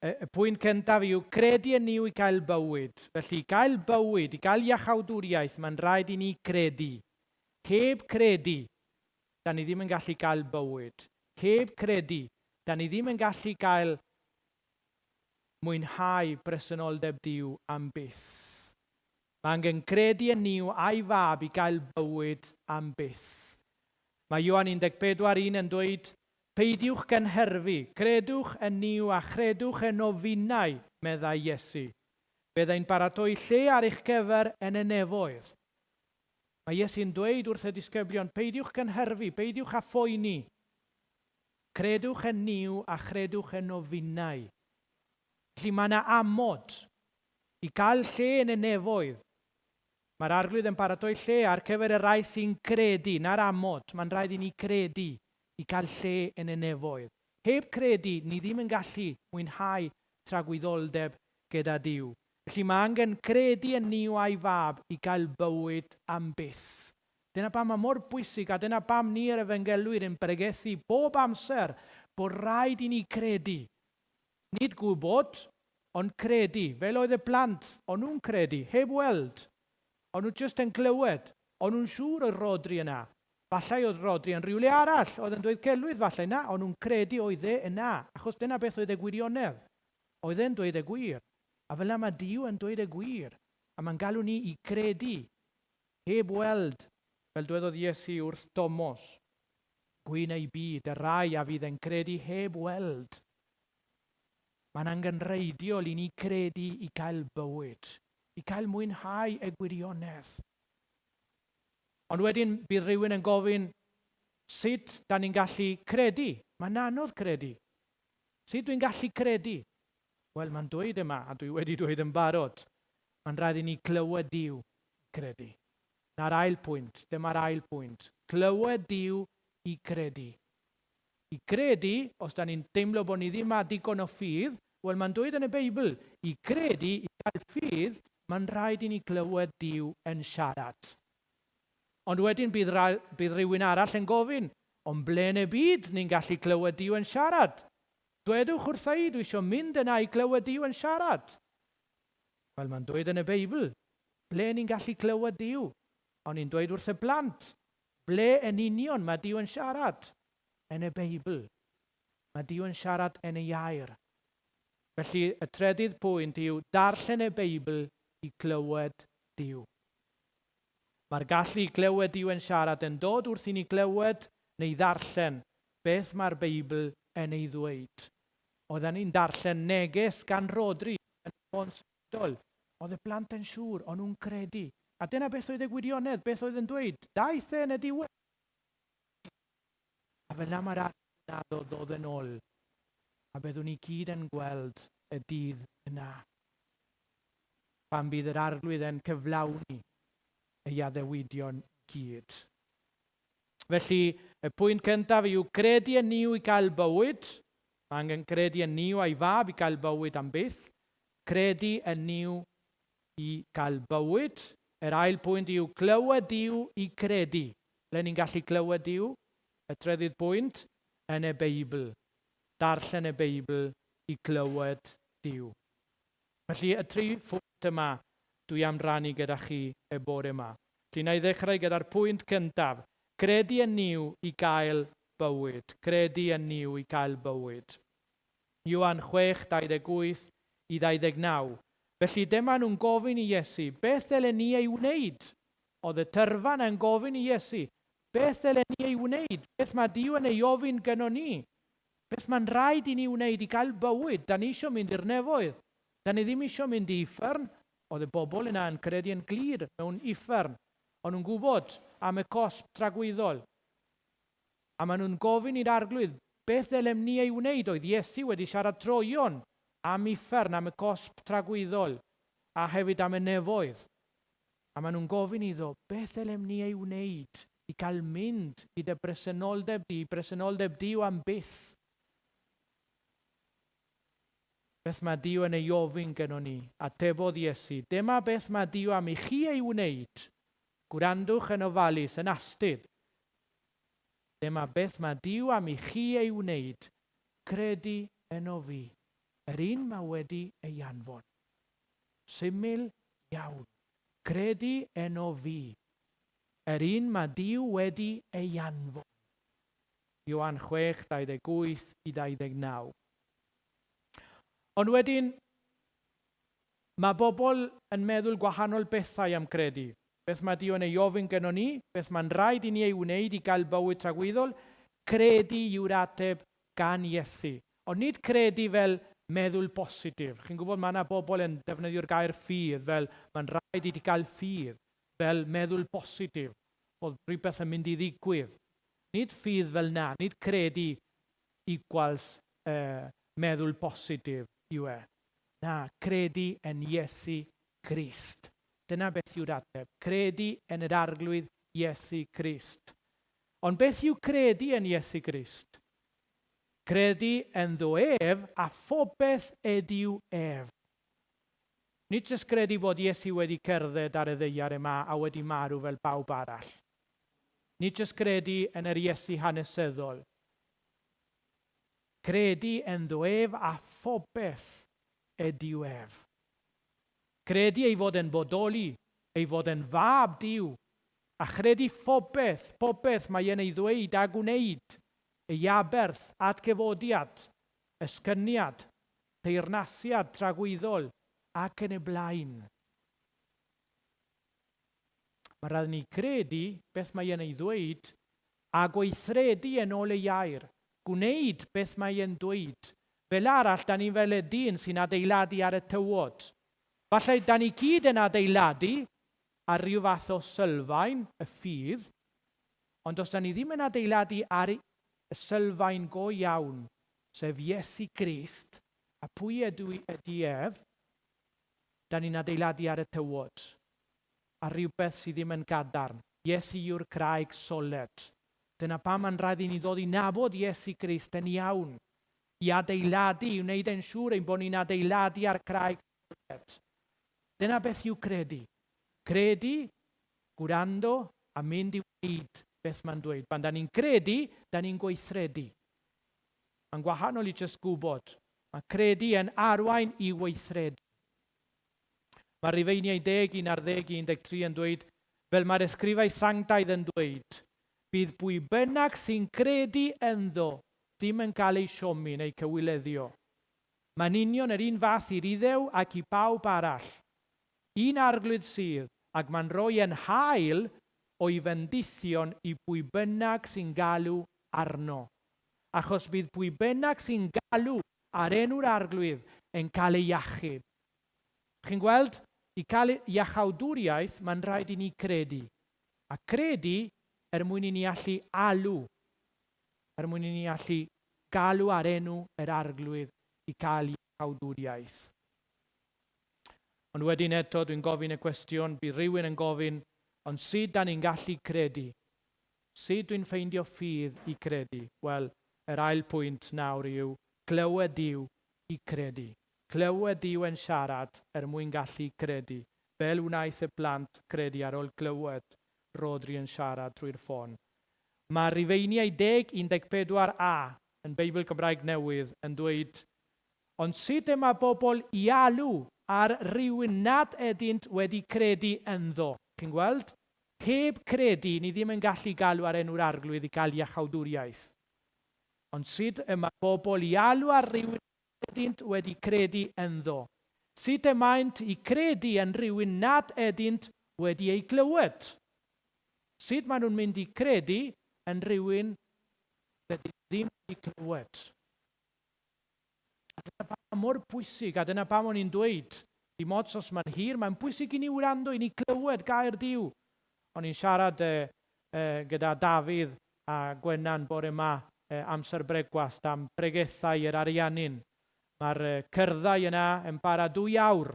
Y, y pwynt cyntaf yw credu yn Nuw i gael bywyd. Felly, i gael bywyd, i gael iachawdwriaeth, mae'n rhaid i ni credu. Heb credu, da ni ddim yn gallu gael bywyd. Heb credu, da ni ddim yn gallu gael mwynhau presenoldeb Duw am byth. Mae angen credu yn Nuw a'i Fab i gael bywyd am byth. Mae Ioan 14, 1 yn dweud, Peidiwch gynhyrfu, credwch yn Nuw a chredwch yno finnau, meddai Iesu. Byddai'n paratoi lle ar eich cyfer yn y nefoedd. Mae Iesu'n dweud wrth y disgyblion, Peidiwch cynhyrfu, peidiwch â phoeni. Credwch yn Nuw a chredwch yno finnau. Felly mae yna amod i gael lle yn y nefoedd. Mae'r Arglwydd yn paratoi lle ar cyfer y rhai sy'n credu, na'r amod, mae'n rhaid i ni credu i gael lle yn y nefoedd. Heb credu, ni ddim yn gallu mwynhau tragwyddoldeb gyda Duw. Felly mae angen credu yn Nuw a'i Fab i gael bywyd am byth. Dyna pam mae mor bwysig a dyna pam ni yr efengylwyr yn pregethu bob amser bod rhaid i ni credu. Nid gwybod, ond credu. Fel oedd y plant, o'n nhw'n credu, heb weld. O'n nhw jyst yn clywed. O'n nhw'n siŵr oedd Rhodri yna. Fallai oedd Rhodri yn rhywle arall, oedd yn dweud celwydd falle. Na, o'n nhw'n credu oedd e yna, achos dyna beth oedd y gwirionedd. Oedd e'n dweud y gwir. A fel 'na mae Duw yn dweud y gwir, a mae'n galw ni i credu, heb weld, fel dwedodd Iesu wrth Tomos, Gwyn eu byd, y rhai a fydd yn credu heb weld. Mae'n angenrheidiol i ni credu i gael bywyd, i gael mwynhau y gwirionedd. Ond wedyn bydd rhywun yn gofyn, sut da ni'n gallu credu? Mae'n anodd credu. Sut dwi'n gallu credu? Wel, mae'n dweud yma, a dwi wedi dweud yn barod, mae'n rhaid i ni clywed Duw credu. Na'r ail pwynt, dyma'r ail pwynt. Clywed Duw i credu. I credu, os da ni'n teimlo bod ni ddim â digon o ffydd, wel mae'n dweud yn y Beibl, i credu, i gael ffydd, mae'n rhaid i ni glywed Duw yn siarad. Ond wedyn bydd, bydd rhywun arall yn gofyn, ond ble yn y byd ni'n gallu clywed Duw yn siarad? Dwedwch wrtha i, dwi eisiau mynd yna i glywed Duw yn siarad. Wel, mae'n dweud yn y Beibl, ble ni'n gallu clywed Duw? O'n i'n dweud wrth y blant, ble yn union mae Duw yn siarad? Yn y Beibl. Mae Duw yn siarad yn ei air. Felly, y trydydd pwynt yw darllen y Beibl i glywed Duw. Mae'r gallu i glywed Duw yn siarad yn dod wrth i ni glywed neu ddarllen beth mae'r Beibl yn ei ddweud. Oedden ni'n darllen neges gan Rhodri yn y ffôn symudol. Oedd y plant yn siŵr, o'n nhw'n credu. A dyna beth oedd y gwirionedd, beth oedd yn dweud. Daeth e yn y diwedd. A fel 'na mae'r arglwydd yn addo ddod yn ôl, a byddwn ni gyd yn gweld y dydd yna, pan bydd yr arglwydd yn cyflawni ei addewidion i gyd. Felly, y pwynt cyntaf yw credu yn Nuw i gael bywyd. Mae angen credu yn Nuw a'i fab i gael bywyd am byth. Credu yn Nuw i gael bywyd. Yr ail pwynt yw clywed Duw i credu. Ble ni'n gallu clywed Duw? Y trydydd pwynt, yn y Beibl. Darllen y Beibl i glywed Duw. Felly, y tri phwynt yma dwi am rannu gyda chi y bore yma. Felly, na i ddechrau gyda'r pwynt cyntaf. Credu yn Nuw i gael bywyd. Credu yn Nuw i gael bywyd. Ioan 6, 28 i 29. Felly dyma nhw'n gofyn i Iesu, beth ddylen ni ei wneud? Oedd y tyrfa 'na yn gofyn i Iesu, beth ddylen ni ei wneud? Beth mae Duw yn ei ofyn gynnon ni? Beth mae'n rhaid i ni wneud i gael bywyd? Da ni isio mynd i'r nefoedd. Da ni ddim isio mynd i uffern. Oedd y bobl yna yn credu yn glir mewn uffern. O'n nhw'n gwybod am y cosb tragwyddol. A maen nhw'n gofyn i'r Arglwydd, beth ddylem ni ei wneud? Oedd Iesu wedi siarad troeon am uffern, am y cosb tragwyddol, a hefyd am y nefoedd. A maen nhw'n gofyn iddo, beth ddylem ni ei wneud i gael mynd i dy bresenoldeb di, presenoldeb Duw am byth? Beth mae Duw yn ei ofyn gynnon ni? Atebodd Iesu, Dyma beth mae Duw am i chi ei wneud. Gwrandwch yn ofalus, yn astud. Dyma beth mae Duw am i chi ei wneud, credu yno fi, yr un mae wedi ei anfon. Syml iawn. Credu yno fi, yr un mae Duw wedi ei anfon. Ioan 6, 28 i 29. Ond wedyn, mae bobl yn meddwl gwahanol bethau am credu. Beth mae Duw yn ei ofyn gynnon ni? Beth mae'n rhaid i ni ei wneud i gael bywyd tragwyddol? Credu yw'r ateb gan Iesu. Ond nid credu fel meddwl positif. Chi'n gwybod, mae yna bobl yn defnyddio'r gair ffydd fel mae'n rhaid i ti gael ffydd, fel meddwl positif, bod rhywbeth yn mynd i ddigwydd. Nid ffydd fel 'na, nid credu equals uh, meddwl positif yw e. Na, credu yn Iesu Grist. Dyna beth yw'r ateb. Credu yn yr Arglwydd Iesu Grist. Ond beth yw credu yn Iesu Grist? Credu ynddo ef a phobeth ydyw ef. Nid jyst credu bod Iesu wedi cerdded ar y ddaear yma a wedi marw fel pawb arall. Nid jyst credu yn yr Iesu hanesyddol. Credu ynddo ef a phobeth ydyw ef. Credu ei fod e'n bodoli, ei fod e'n fab Duw, a chredu phobeth, popeth mae e'n ei ddweud a gwneud, ei aberth, atgyfodiad, esgyniad, teyrnasiad tragwyddol, ac yn y blaen. Mae rhaid ni credu beth mae e'n ei ddweud a gweithredu yn ôl ei air, gwneud beth mae e'n dweud. Fel arall, da ni'n fel y dyn sy'n adeiladu ar y tywod. Falle da ni gyd yn adeiladu ar ryw fath o sylfaen, y ffydd, ond os da ni ddim yn adeiladu ar y sylfaen go iawn, sef Iesu Grist, a pwy ydw i ydy ef, da ni'n adeiladu ar y tywod, ar rywbeth sydd ddim yn gadarn. Iesu yw'r craig soled. Dyna pam mae'n rhaid i ni ddod i nabod Iesu Grist yn iawn, i adeiladu, i wneud e'n siŵr ein bod ni'n adeiladu ar craig soled. Dyna beth yw credu. Credu, gwrando a mynd i wneud beth mae'n dweud. Pan da ni'n credu, da ni'n gweithredu. Mae'n gwahanol i jyst gwybod. Mae credu yn arwain i weithredu. Mae Rufeiniau 10, 11 i 13 yn dweud, fel mae'r ysgrifau sanctaidd yn dweud, bydd pwy bynnag sy'n credu ynddo ddim yn cael ei siomi neu cywileddio. Mae'n union yr un fath i'r Iddew ac i bawb arall. Un Arglwydd sydd, ac mae'n rhoi yn hael o'i fendithion i bwy bynnag sy'n galw arno. Achos bydd pwy bynnag sy'n galw ar enw'r Arglwydd yn cael ei achub. Chi'n gweld, i cael iachawdwriaeth mae'n rhaid i ni credu. A credu er mwyn i ni allu alw, er mwyn i ni allu galw ar enw yr Arglwydd i cael iachawdwriaeth. Ond wedyn eto dwi'n gofyn y cwestiwn, bydd rhywun yn gofyn, ond sut da ni'n gallu credu? Sut dwi'n ffeindio ffydd i credu? Wel, yr ail pwynt nawr yw clywed Duw i credu. Clywed Duw yn siarad er mwyn gallu credu, fel wnaeth y plant credu ar ôl clywed Rhodri yn siarad trwy'r ffôn. Mae Rufeiniau 10, 14 a yn Beibl Cymraeg Newydd yn dweud, Ond sut y mae bobl i alw ar rywun nad ydynt wedi credu ynddo? Chi'n gweld? Heb credu, ni ddim yn gallu galw ar enw'r Arglwydd i gael iachawdwriaeth. Ond sut y mae bobl i alw ar rywun nad ydynt wedi credu ynddo? Sut y maent i credu yn rhywun nad ydynt wedi ei glywed? Sut maen nhw'n mynd i credu yn rhywun dydyn nhw ddim wedi clywed? A dyna pam mor bwysig, a dyna pam o'n i'n dweud, dim ots os mae'n hir, mae'n bwysig i ni wrando, i ni glywed gair Duw. O'n i'n siarad e, e, gyda Dafydd a Gwenan bore yma, e, amser bregwast, am bregethau yr Ariannin. Mae'r e, cyrddau yna yn para dwy awr,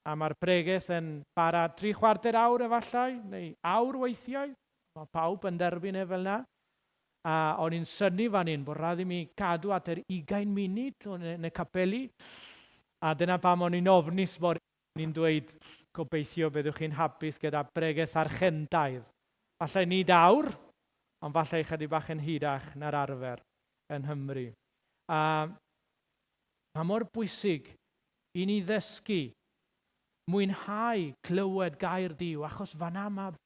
a mae'r pregeth yn para tri chwarter awr efallai, neu awr weithiau. Mae pawb yn derbyn e fel yna. A o'n i'n synnu fan hyn bod rhaid i mi cadw at yr ugain munud yn y capeli. A dyna pam o'n i'n ofnus bod ni'n dweud gobeithio byddwch chi'n hapus gyda bregeth Archentaidd. Falle nid awr, ond falle ychydig bach yn hirach na'r arfer yn Nghymru. A mae mor bwysig i ni ddysgu mwynhau clywed gair Duw, achos fan'na mae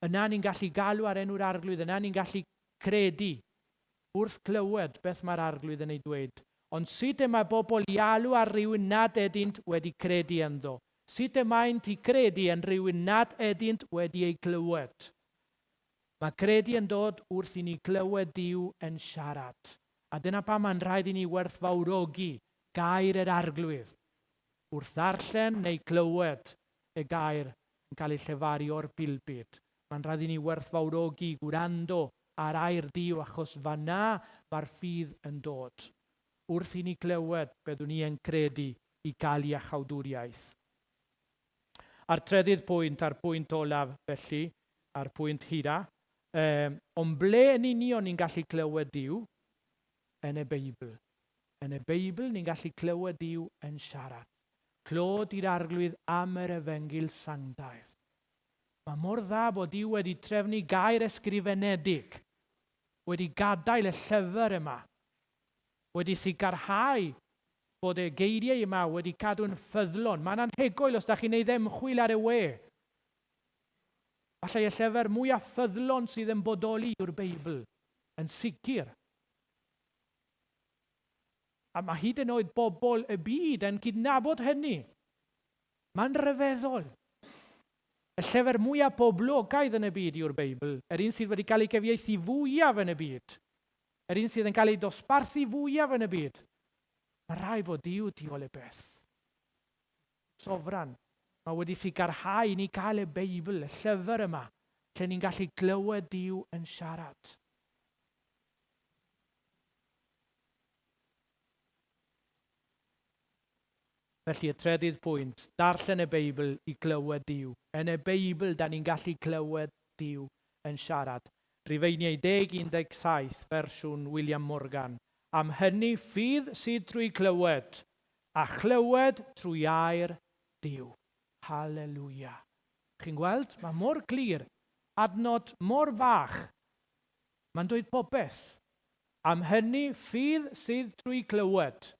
Yna ni'n gallu galw ar enw'r Arglwydd, yna ni'n gallu credu wrth clywed beth mae'r Arglwydd yn ei dweud. Ond sut y mae bobl i alw ar rywun nad ydynt wedi credu ynddo? Sut y maent i credu yn rhywun nad ydynt wedi ei glywed? Mae credu yn dod wrth i ni glywed Duw yn siarad. A dyna pam mae'n rhaid i ni werthfawrogi gair yr Arglwydd wrth ddarllen neu glywed y gair yn cael ei llefaru o'r pulpud. Mae'n rhaid i ni werthfawrogi gwrando ar air Duw achos fan'na mae'r ffydd yn dod. Wrth i ni glywed byddwn ni yn credu i gael iachawdwriaeth. A'r trydydd pwynt, a'r pwynt olaf felly, a'r pwynt hira, um, ond ble yn union ni'n gallu clywed Duw? Yn y Beibl. Yn y Beibl ni'n gallu clywed Duw yn siarad. Clod i'r Arglwydd am yr Efengyl sanctaidd. Mae mor dda bod Duw wedi trefnu gair ysgrifenedig, wedi gadael y llyfr yma, wedi sicrhau bod y geiriau yma wedi cadw'n ffyddlon. Mae'n anhygoel os da chi'n neud ymchwil ar y we. Falle y llyfr mwyaf ffyddlon sydd yn bodoli yw'r Beibl, yn sicr. A mae hyd yn oed bobl y byd yn cydnabod hynny. Mae'n rhyfeddol. Y llyfr mwyaf poblogaidd yn y byd yw'r Beibl, yr un sydd wedi cael ei gyfieithu fwyaf yn y byd, yr un sydd yn cael ei dosbarthu fwyaf yn y byd. Mae rhaid bod Duw tu ôl y peth. Sofran. Mae wedi sicrhau i ni cael y Beibl, y llyfr yma, lle ni'n gallu glywed Duw yn siarad. Felly y trydydd pwynt, darllen y Beibl i glywed Duw. Yn y Beibl, da ni'n gallu clywed Duw yn siarad. Rhufeiniau 10, 17, fersiwn William Morgan. Am hynny, ffydd sydd trwy clywed, a chlywed trwy air Duw. Haleluia. Chi'n gweld? Mae mor glir. Adnod mor fach. Mae'n dweud popeth. Am hynny, ffydd sydd trwy clywed.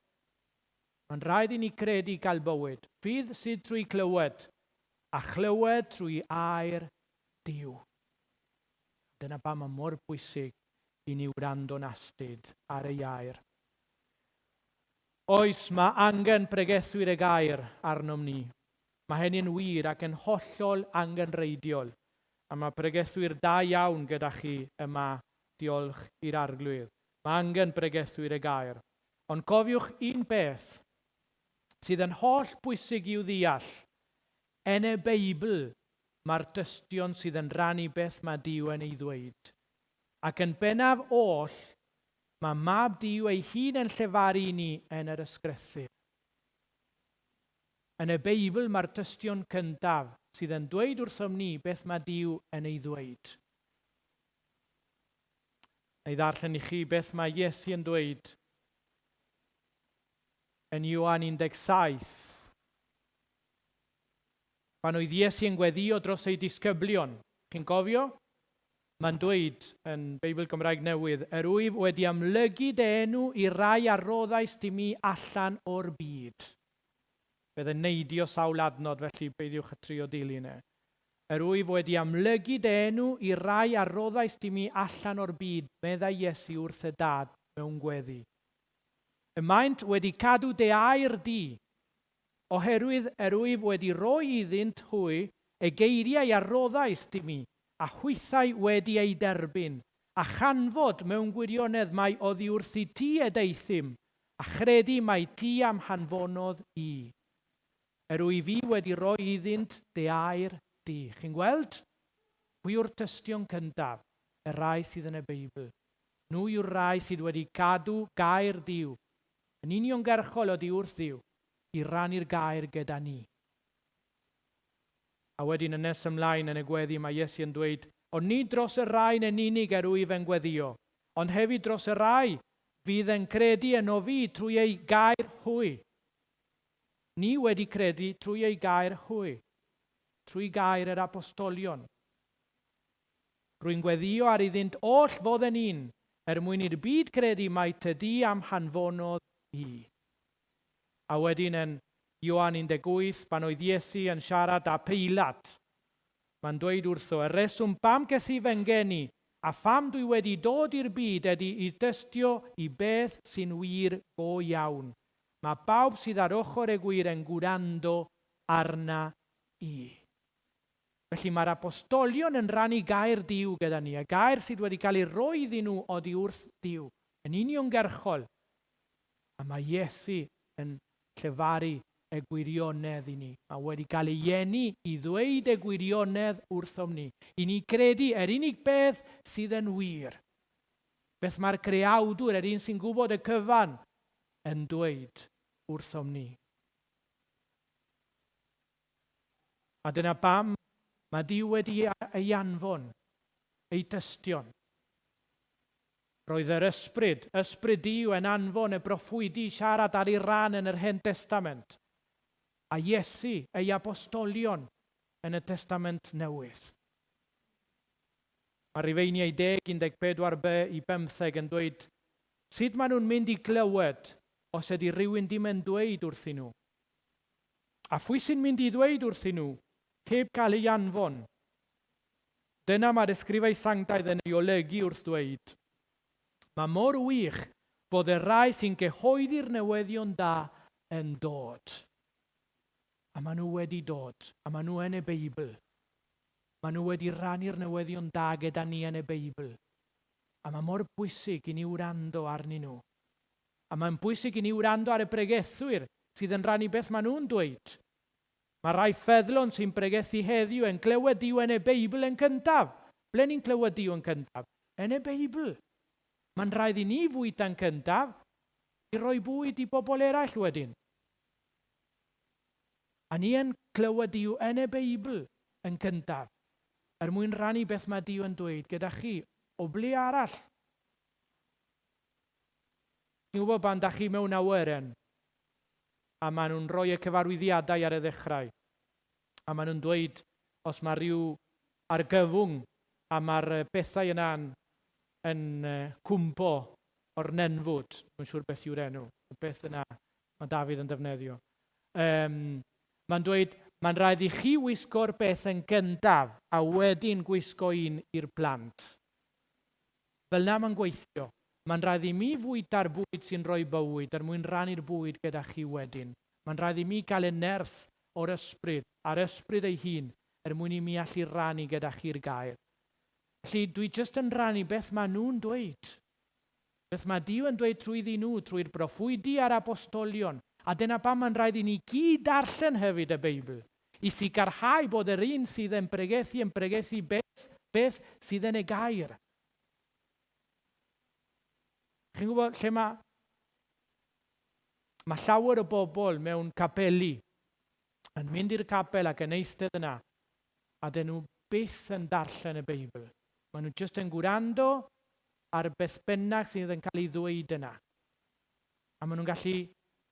Mae'n rhaid i ni credu i gael bywyd. Ffydd sydd trwy clywed, a chlywed trwy air Duw. Dyna pam mae mor bwysig i ni wrando'n astud ar ei air. Oes, mae angen pregethwyr y gair arnom ni. Mae hynny'n wir ac yn hollol angenrheidiol. A mae pregethwyr da iawn gyda chi yma, diolch i'r Arglwydd. Mae angen pregethwyr y gair. Ond cofiwch un peth sydd yn holl bwysig i'w ddeall, yn y Beibl mae'r tystion sydd yn rhannu beth mae Duw yn ei ddweud. Ac yn bennaf oll, mae Mab Duw ei hun yn llefaru i ni yn yr Ysgrythur. Yn y Beibl mae'r tystion cyntaf sydd yn dweud wrthom ni beth mae Duw yn ei ddweud. Na i ddarllen i chi beth mae Iesu yn dweud yn Ioan 17. Pan oedd Iesu yn gweddio dros ei disgyblion, chi'n cofio? Mae'n dweud yn Beibl Gymraeg Newydd, Yr wyf wedi amlygu dy enw i rai a roddais di mi allan o'r byd. Bydd yn neidio sawl adnod, felly peidiwch â trio dilyn e. Yr wyf wedi amlygu dy enw i rai a roddaist i mi allan o'r byd, meddai Iesu wrth y Dad mewn gweddi. Y maent wedi cadw dy air di, oherwydd yr wyf wedi rhoi iddynt hwy y geiriau a roddaist i mi, a hwythau wedi eu derbyn, a chanfod mewn gwirionedd mai oddi wrthyt ti y deuthum, a chredu mai ti a'm hanfonodd i. Yr wyf i wedi rhoi iddynt dy air di. Chi'n gweld? Pwy yw'r tystion cyntaf? Y rhai sydd yn y Beibl. Nhw yw'r rhai sydd wedi cadw gair Duw, yn uniongyrchol oddi wrth Dduw, i rannu'r gair gyda ni. A wedyn yn nes ymlaen yn y gweddi mae Iesu yn dweud, Ond nid dros y rhain yn unig yr wyf yn gweddïo, ond hefyd dros y rhai fydd yn credu ynof fi trwy eu gair hwy. Ni wedi credu trwy eu gair hwy, trwy gair yr apostolion. Rwy'n gweddïo ar iddynt oll fod yn un, er mwyn i'r byd credu mai tydi a'm hanfonodd i. A wedyn yn Ioan 18, pan oedd Iesu yn siarad â Peilat, mae'n dweud wrtho, Y rheswm pam ces i fy ngeni a pham dwi wedi dod i'r byd ydy i dystio i beth sy'n wir go iawn. Mae pawb sydd ar ochr y gwir yn gwrando arna i. Felly mae'r apostolion yn rhannu gair Duw gyda ni, y gair sydd wedi cael ei roi iddyn nhw oddi wrth Dduw, yn uniongyrchol. A mae Iesu yn llefaru y gwirionedd i ni. Mae wedi cael ei eni i ddweud y gwirionedd wrthom ni, i ni credu yr unig beth sydd yn wir. Beth mae'r Creawdwr, yr un sy'n gwybod y cyfan, yn dweud wrthom ni. A dyna pam mae Duw wedi ei anfon, ei tystion. Roedd yr ysbryd, ysbryd Duw, yn anfon y broffwydi i siarad ar ei ran yn yr Hen Testament, a Iesu, ei apostolion, yn y Testament Newydd. Mae Rhufeiniau 10, 14b i 15 yn dweud Sut maen nhw'n mynd i glywed os ydy rhywun dim yn dweud wrthyn nhw? A phwy sy'n mynd i ddweud wrthyn nhw heb cael ei anfon? Dyna mae'r ysgrifau sanctaidd yn ei olygu wrth ddweud, Mae mor wych bod y rhai sy'n cyhoeddi'r newyddion da yn dod. A maen nhw wedi dod, a maen nhw yn y Beibl. Maen nhw wedi rhannu'r newyddion da gyda ni yn y Beibl. A mae mor bwysig i ni wrando arnyn nhw. A mae'n bwysig i ni wrando ar y bregethwyr sydd yn rhannu beth maen nhw'n dweud. Mae rhai ffyddlon sy'n bregethu heddiw yn clywed Duw yn y Beibl yn cyntaf. Ble ni'n clywed Duw yn cyntaf? Yn y Beibl. Mae'n rhaid i ni fwyta'n cyntaf i roi bwyd i bobl eraill wedyn. A ni yn clywed Duw yn y Beibl yn gyntaf, er mwyn rhannu beth mae Duw yn dweud gyda chi. O ble arall? Chi'n gwybod pan da chi mewn awyren a maen nhw'n rhoi y cyfarwyddiadau ar y ddechrau a maen nhw'n dweud os mae rhyw argyfwng a mae'r bethau yna'n yn cwmpo o'r nenfwd, dwi'n siŵr beth yw'r enw, y beth yna mae Dafydd yn defnyddio. Um, mae'n dweud, mae'n rhaid i chi wisgo'r beth yn gyntaf a wedyn gwisgo un i'r plant. Fel na mae'n gweithio. Mae'n rhaid i mi fwyta'r bwyd sy'n rhoi bywyd er mwyn rhannu'r bwyd gyda chi wedyn. Mae'n rhaid i mi gael y nerth o'r ysbryd, a'r ysbryd ei hun, er mwyn i mi allu rannu gyda chi'r gair. Felly, dwi jyst yn rhannu beth maen nhw'n dweud. Beth mae Duw yn dweud trwyddi nhw, trwy'r broffwydi a'r apostolion. A dyna pam mae'n rhaid i ni gyd darllen hefyd y Beibl, i sicrhau bod yr un sydd yn pregethu yn pregethu beth, beth sydd yn y gair. Chi'n gwybod lle mae... Mae llawer o bobl mewn capeli yn mynd i'r capel ac yn eistedd yna a dyn nhw byth yn darllen y Beibl. Maen nhw jyst yn gwrando ar beth bynnag sydd yn cael ei ddweud yna. A maen nhw'n gallu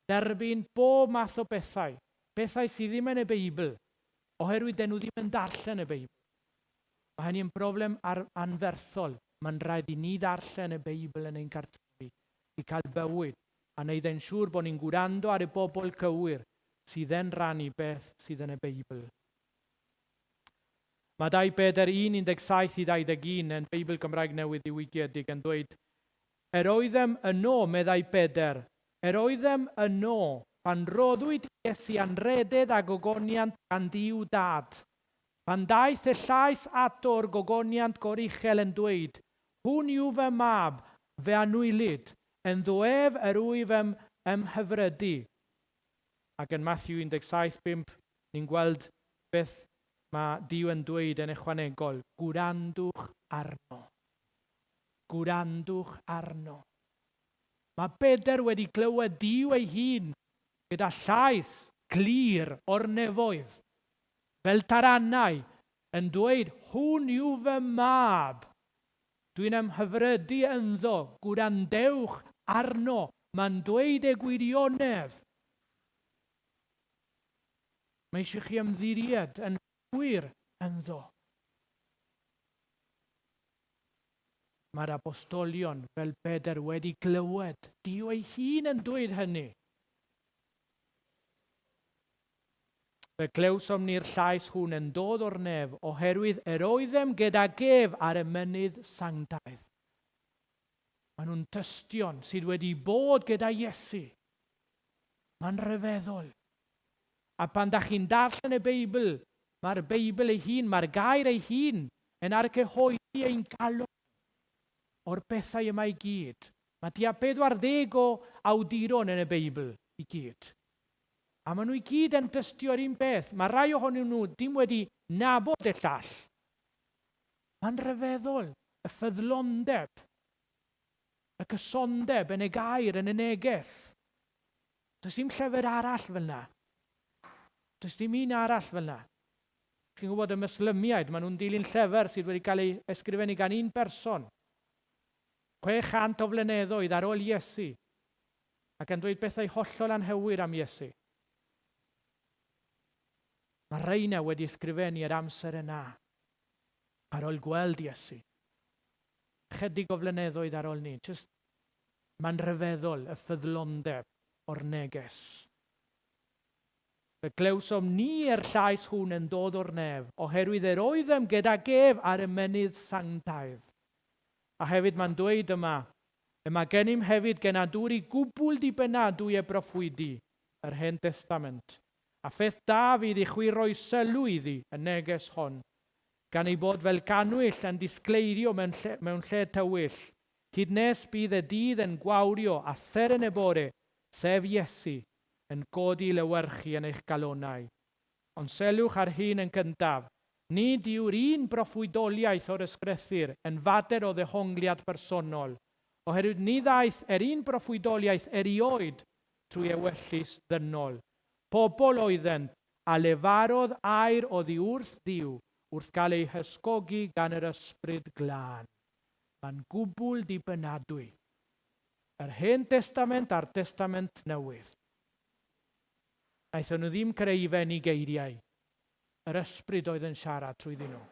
derbyn bob math o bethau, bethau sydd ddim yn y Beibl, oherwydd dyn nhw ddim yn darllen y Beibl. Mae hynny yn broblem ar anferthol. Mae'n rhaid i ni ddarllen y Beibl yn ein cartrefi i cael bywyd a wneud e'n siŵr bod ni'n gwrando ar y bobl cywir sydd yn rhannu beth sydd yn y Beibl. Mae 2 Pedr 1, 17 i 21 yn Beibl Gymraeg Newydd Ddiwygiedig yn dweud, Yr oeddem yno, meddai Pedr, yr oeddem yno, pan roddwyd i Iesu anrhydedd a gogoniant gan Dduw Dad. Pan daeth y llais ato o'r gogoniant goruchel yn dweud, Hwn yw fy mab, fy anwylyd, ynddo ef yr wyf ym ymhyfrydu. Ac yn Mathew 17, 5, ni'n gweld beth mae Duw yn dweud yn ychwanegol, Gwrandwch arno. Gwrandwch arno. Mae Pedr wedi clywed Duw ei hun gyda llais clir o'r nefoedd, fel taranau, yn dweud, Hwn yw fy mab. Dwi'n ymhyfrydu ynddo, gwrandewch arno, mae'n dweud y gwirionedd. Mae eisiau chi ymddiried yn llwyr ynddo. Mae'r apostolion, fel Pedr, wedi glywed Duw ei hun yn dweud hynny. Fe glywsom ni'r llais hwn yn dod o'r nef, oherwydd yr oeddem gydag ef ar y mynydd sanctaidd. Maen nhw'n tystion sydd wedi bod gyda Iesu. Mae'n rhyfeddol. A pan da chi'n darllen y Beibl, mae'r Beibl ei hun, mae'r gair ei hun yn argyhoeddi ein calon o'r pethau yma i gyd. Mae tua 40 o awduron yn y Beibl i gyd. A maen nhw i gyd yn tystio'r un peth. Mae rhai ohonyn nhw dim wedi nabod y llall. Mae'n rhyfeddol, y ffyddlondeb, y cysondeb yn y gair, yn y neges. Does dim llyfr arall fel 'na. Does dim un arall fel 'na. Chi'n gwybod y Mwslimiaid, maen nhw'n dilyn llyfr sydd wedi cael ei ysgrifennu gan un person. 600 o flyneddoedd ar ôl Iesu, ac yn dweud bethau hollol anghywir am Iesu. Mae rheina wedi ysgrifennu yr amser yna, ar ôl gweld Iesu. Chydig o flyneddoedd ar ôl ni. Just Mae'n rhyfeddol y ffyddlondeb o'r neges. Fe glywsom ni yr llais hwn yn dod o'r nef, oherwydd yr oeddem gydag ef ar y mynydd sanctaidd. A hefyd mae'n dweud yma, Y mae gennym hefyd genadwri gwbl dibynadwy y broffwydi, yr Hen Destament. A pheth da fydd i chwi roi sylw iddi, y neges hon, gan ei bod fel cannwyll yn disgleirio mewn lle, mewn lle tywyll, hyd nes bydd y dydd yn gwawrio a seren y bore, sef Iesu, yn codi lewyrchu yn eich galonnau. Ond sylwch ar hyn yn gyntaf, nid yw'r un broffwydoliaeth o'r Ysgrythur yn fater o ddehongliad personol, oherwydd ni ddaeth yr un broffwydoliaeth erioed trwy ewyllys ddynol. Pobl oeddent a lefarodd air oddi wrth Dduw wrth gael eu hysgogi gan yr Ysbryd Glân. Mae'n gwbl dibynadwy. Yr Hen Destament a'r Testament Newydd. Wnaethon nhw ddim creu i fenni geiriau. Yr Ysbryd oedd yn siarad trwyddyn nhw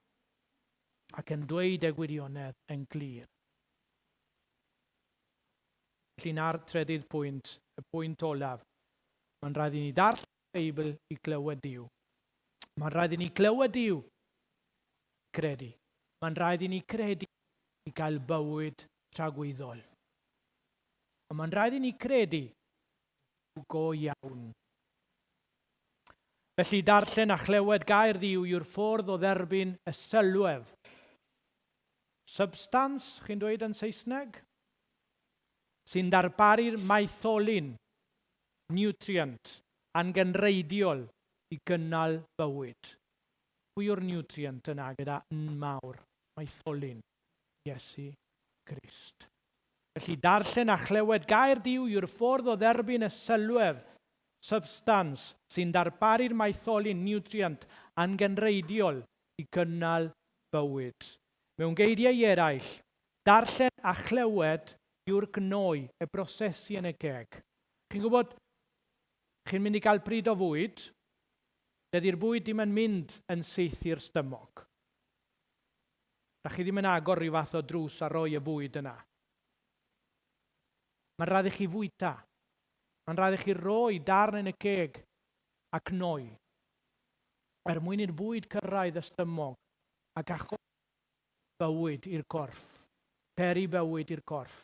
ac yn dweud y gwirionedd yn glir. Felly 'na'r trydydd pwynt, y pwynt olaf. Mae'n rhaid i ni ddarllen y Beibl i glywed Duw. Mae'n rhaid i ni glywed Duw i credu. Mae'n rhaid i ni credu i gael bywyd tragwyddol. Ond mae'n rhaid i ni credu go iawn. Felly darllen a chlywed gair Dduw yw'r ffordd o dderbyn y sylwedd. Substance, chi'n dweud yn Saesneg? Sy'n darparu'r maetholyn, nutrient, angenrheidiol i gynnal bywyd. Pwy yw'r nutrient yna gyda N mawr? Maetholyn. Iesu Grist. Felly darllen a chlywed gair Duw yw'r ffordd o dderbyn y sylwedd, substance, sy'n darparu'r maetholyn, nutrient, angenrheidiol i gynnal bywyd. Mewn geiriau eraill, darllen a chlywed yw'r gnoi, y brosesu yn y geg. Chi'n gwybod, chi'n mynd i gael pryd o fwyd, dydy'r bwyd ddim yn mynd yn syth i'r stumog. Da chi ddim yn agor rhyw fath o drws a rhoi y bwyd yna. Mae'n rhaid i chi fwyta. Mae'n rhaid i chi roi darn yn y ceg a cnoi. Er mwyn i'r bwyd cyrraedd y stymog ac achosi bywyd i'r corff. Peri bywyd i'r corff.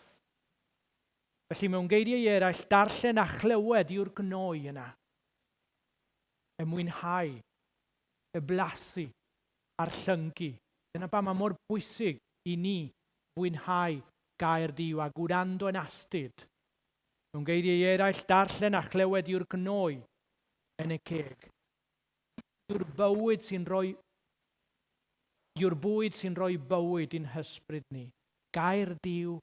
Felly mewn geiriau eraill, darllen a chlywed yw'r gnoi yna. Y mwynhau, y blasu, a'r llyncu. Dyna pam mae mor bwysig i ni fwynhau gair Duw a gwrando yn astud. Mewn geiriau eraill, darllen a chlywed yw'r gnoi yn y ceg. Yw'r bywyd sy'n rhoi yw'r bwyd sy'n rhoi bywyd i'n hysbryd ni. Gair Duw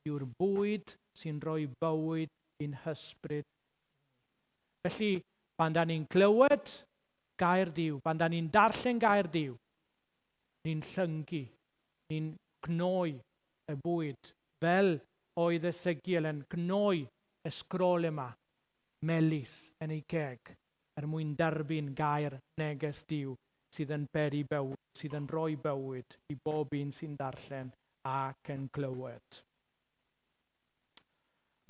yw'r bwyd sy'n rhoi bywyd i'n hysbryd ni. Felly, pan da ni'n clywed Gair Duw, pan da ni'n darllen Gair Duw, ni'n llyncu, ni'n gnoi y bwyd, fel oedd Esegiel yn gnoi y sgrôl yma, melys, yn ei geg, er mwyn derbyn gair neges Duw sydd yn peri bywyd, sydd yn rhoi bywyd i bob un sy'n darllen ac yn clywed.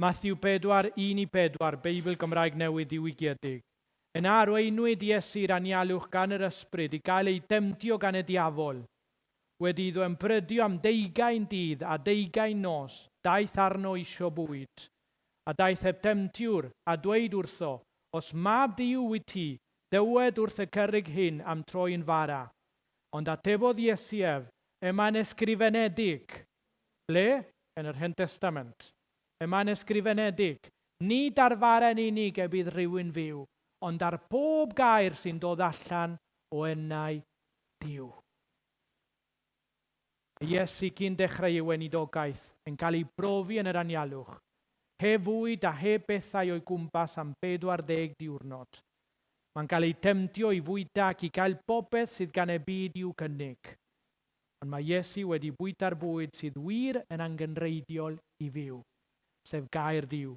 Mathew 4, 1-4, Beibl Gymraeg Newydd Diwygiedig. Yna arweinwyd Iesu i'r anialwch gan yr Ysbryd i gael ei demtio gan y diafol. Wedi iddo ymprydio am deugain dydd a deugain nos, daeth arno isio bwyd. A daeth y temtiwr, a dweud wrtho, Os mab Duw wyt ti, dywed wrth y cerrig hyn am troi'n fara. Ond atebodd Iesu ef, Y mae'n ysgrifenedig. Ble? Yn yr Hen Testament. Y mae'n ysgrifenedig, Nid ar fara yn unig y bydd rhywun fyw, ond ar bob gair sy'n dod allan o enau Duw. Mae Iesu cyn dechrau ei weinidogaeth yn cael ei brofi yn yr anialwch, heb fwyd a heb bethau o'i gwmpas am 40 diwrnod. Mae'n cael ei temtio i fwyta ac i gael popeth sydd gan y byd i'w cynnig. Ond mae Iesu wedi bwyta'r bwyd sydd wir yn angenrheidiol i fyw, sef gair Duw,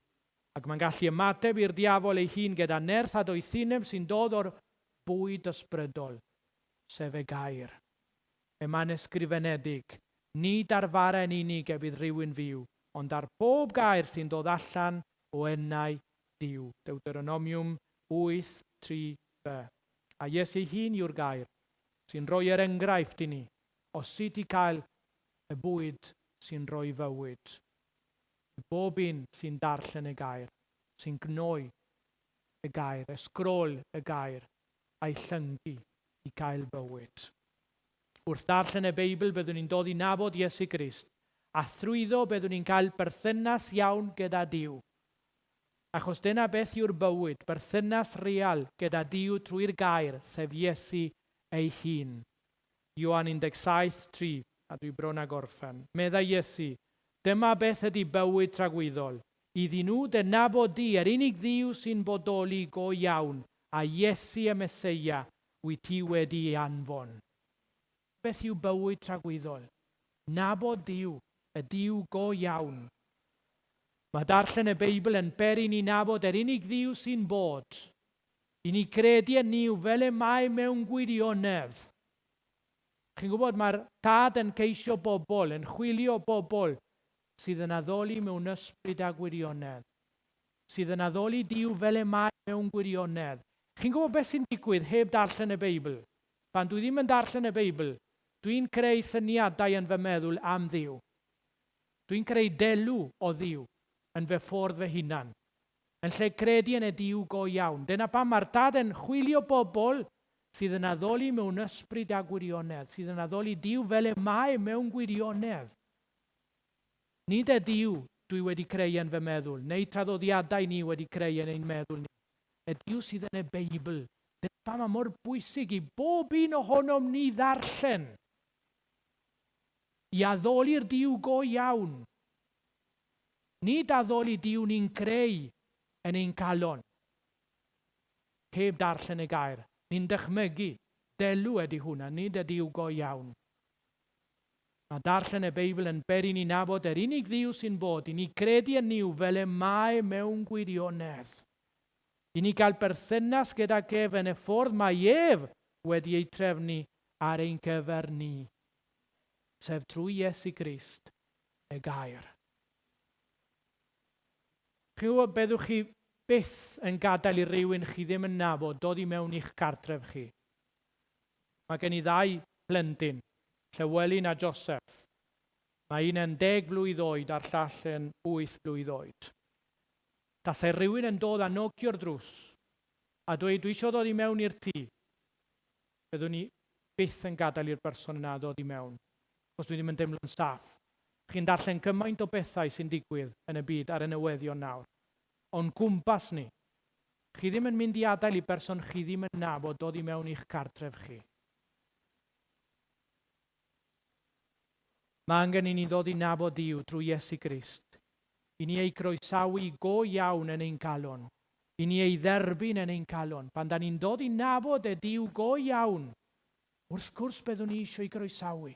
ac mae'n gallu ymateb i'r diafol ei hun gyda nerth a doethineb sy'n dod o'r bwyd ysbrydol, sef y gair. Y mae'n ysgrifenedig, Nid ar fara yn unig y bydd rhywun fyw, ond ar bob gair sy'n dod allan o enau Duw. Deuteronomiwm 8, 3b. A Iesu ei hun yw'r gair, sy'n rhoi yr enghraifft i ni o sut i cael y bwyd sy'n rhoi fywyd. I bob un sy'n darllen y gair, sy'n gnoi y gair, y sgrôl y gair, a'i llyncu i gael bywyd. Wrth darllen y Beibl byddwn ni'n dod i nabod Iesu Grist. A thrwyddo byddwn ni'n cael berthynas iawn gyda Duw. Achos dyna beth yw'r bywyd, berthynas real gyda Duw trwy'r gair, sef Iesu ei hun. Ioan 17, 3, a dwi bron â gorffen. Meddai Iesu, Dyma beth ydy bywyd tragwyddol, iddyn nhw dy nabod di, yr unig Dduw sy'n bodoli go iawn, a Iesu y Meseia wyt ti wedi ei anfon. Beth yw bywyd tragwyddol? Nabod Duw, y Duw go iawn. Mae darllen y Beibl yn peri ni nabod yr unig Dduw sy'n bod. I ni credu yn Nuw fel y mae mewn gwirionedd. Chi'n gwybod, mae'r Tad yn ceisio bobl, yn chwilio bobl sydd yn addoli mewn ysbryd a gwirionedd. Sydd yn addoli Duw fel y mae mewn gwirionedd. Chi'n gwybod beth sy'n digwydd heb darllen y Beibl? Pan dwi ddim yn darllen y Beibl, dwi'n creu syniadau yn fy meddwl am Dduw. Dwi'n creu delw o Dduw yn fy ffordd fy hunan. Yn lle credu yn y Duw go iawn. Dyna pam mae'r Tad yn chwilio bobl sydd yn addoli mewn ysbryd a gwirionedd, sydd yn addoli Duw fel y mae mewn gwirionedd. Nid y Duw dwi wedi creu yn fy meddwl, neu traddodiadau ni wedi creu yn ein meddwl ni. Y Duw sydd yn y Beibl. Dyna pam mae mor bwysig i bob un ohonom ni ddarllen. I addoli'r Duw go iawn. Nid addoli Duw ni'n creu yn ein calon. Heb darllen y gair, ni'n dychmygu, delw ydy hwnna, nid y Duw go iawn. Mae darllen y Beibl yn peri ni nabod yr unig Dduw sy'n bod, i ni credu yn Nuw fel y mae mewn gwirionedd. I ni gael perthynas gydag ef yn y ffordd mae ef wedi ei trefnu ar ein cyfer ni, sef trwy Iesu Grist, y gair. Chi'n gwybod, byddwch chi byth yn gadael i rywun chi ddim yn nabod dod i mewn i'ch cartref chi. Mae gen i ddau plentyn, Llywelyn a Joseph. Mae un yn deg blwydd oed a'r llall yn wyth blwydd oed. Tasai rhywun yn dod a nocio'r drws a dweud dwi eisiau dod i mewn i'r tŷ, byddwn i byth yn gadael i'r berson yna ddod i mewn. Achos dwi ddim yn teimlo'n saff. Chi'n darllen cymaint o bethau sy'n digwydd yn y byd ar y newyddion nawr. O'n cwmpas ni. Chi ddim yn mynd i adael i berson chi ddim yn nabod dod i mewn i'ch cartref chi. Mae angen i ni ddod i nabod Duw drwy Iesu Grist. I ni ei groesawu go iawn yn ein calon. I ni ei dderbyn yn ein calon. Pan da ni'n dod i nabod y Duw go iawn, Wrth gwrs byddwn ni eisiau ei groesawu.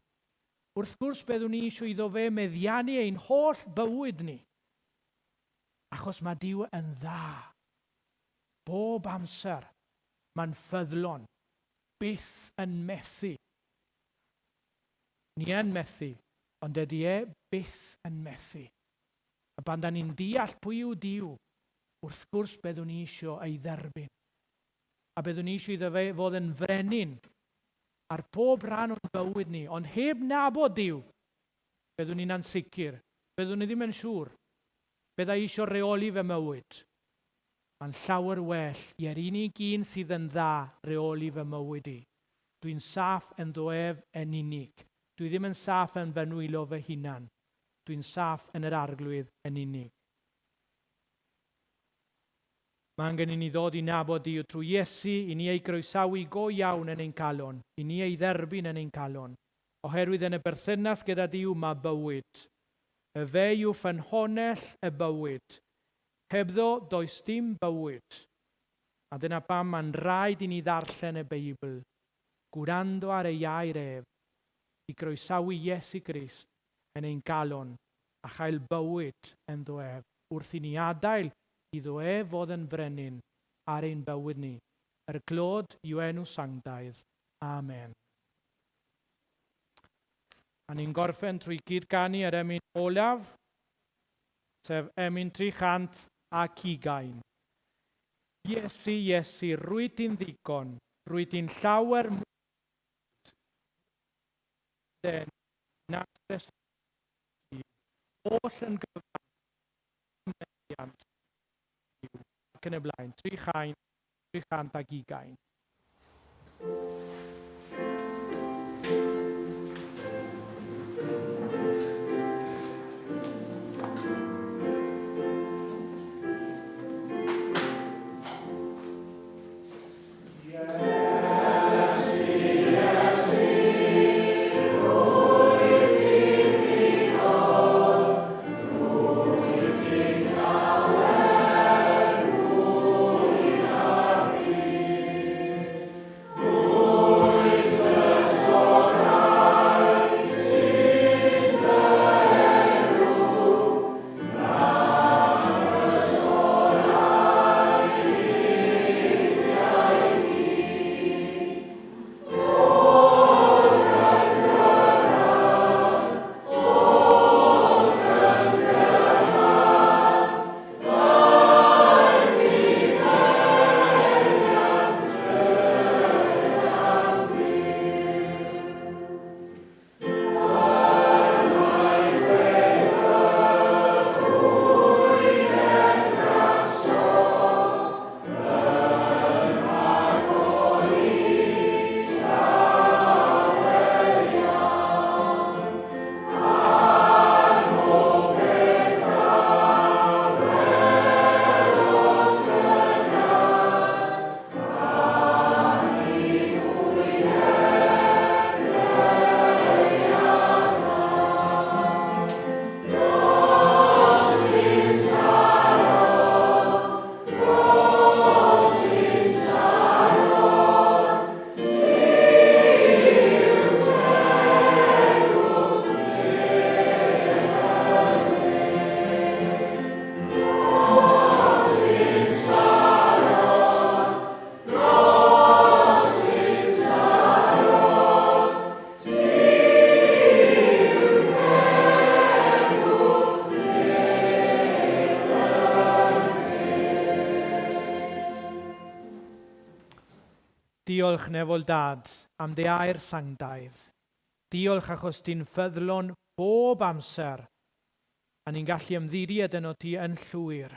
Wrth gwrs byddwn ni eisiau iddo fe meddiannu ein holl bywyd ni. Achos mae Duw yn dda. Bob amser. Mae'n ffyddlon. Byth yn methu. Ni yn methu, ond dydy e byth yn methu. A pan da ni'n deall pwy yw Duw, wrth gwrs byddwn ni eisiau ei dderbyn. A byddwn ni eisiau iddo fe fod yn frenin ar pob rhan o'n bywyd ni, ond heb nabod Duw, byddwn ni'n ansicr, byddwn ni ddim yn siŵr. Bydda i eisiau rheoli fy mywyd. Mae'n llawer well i'r unig un sydd yn dda reoli fy mywyd i. Dwi'n saff ynddo ef yn unig. Dwi ddim yn saff yn fy nwylo fy hunan. Dwi'n saff yn yr Arglwydd yn unig. Mae angen i ni ddod i nabod Duw trwy Iesu, i ni ei groesawu go iawn yn ein calon, i ni ei dderbyn yn ein calon. Oherwydd yn y berthynas gyda Duw mae bywyd. Y fe yw ffynhonnell y bywyd. Hebddo does dim bywyd. A dyna pam mae'n rhaid i ni ddarllen y Beibl, gwrando ar ei air ef, i groesawu Iesu Grist yn ein calon a chael bywyd ynddo ef, wrth i ni adael iddo ef fod yn frenin ar ein bywyd ni. Yr glod i'w enw sanctaidd. Amen. A ni'n gorffen trwy gyd-ganu yr emyn olaf, sef emyn 320. Iesu, Iesu, rwyt ti'n ddigon, rwyt ti'n llawer mwy den na oll yn gyfan meddiant Duw, ac yn y blaen, 300, 320. Diolch Nefol Dad am dy air sanctaidd. Diolch achos ti'n ffyddlon bob amser a ni'n gallu ymddiried yno ti yn llwyr.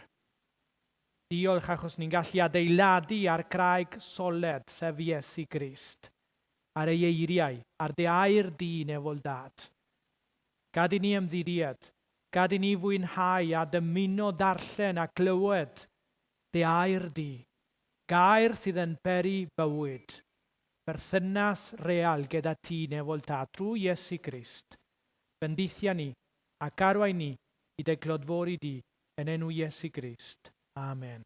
Diolch achos ni'n gallu adeiladu ar graig soled, sef Iesu Grist, ar ei eiriau, ar dy air di, Nefol Dad. Gad i ni ymddiried, gad i ni fwynhau a dymuno darllen a clywed dy air di, gair sydd yn peri bywyd, perthynas real gyda ti, Nefol Tad, trwy Iesu Grist. Bendithia ni ac arwain ni i dy glodfori di yn enw Iesu Grist. Amen.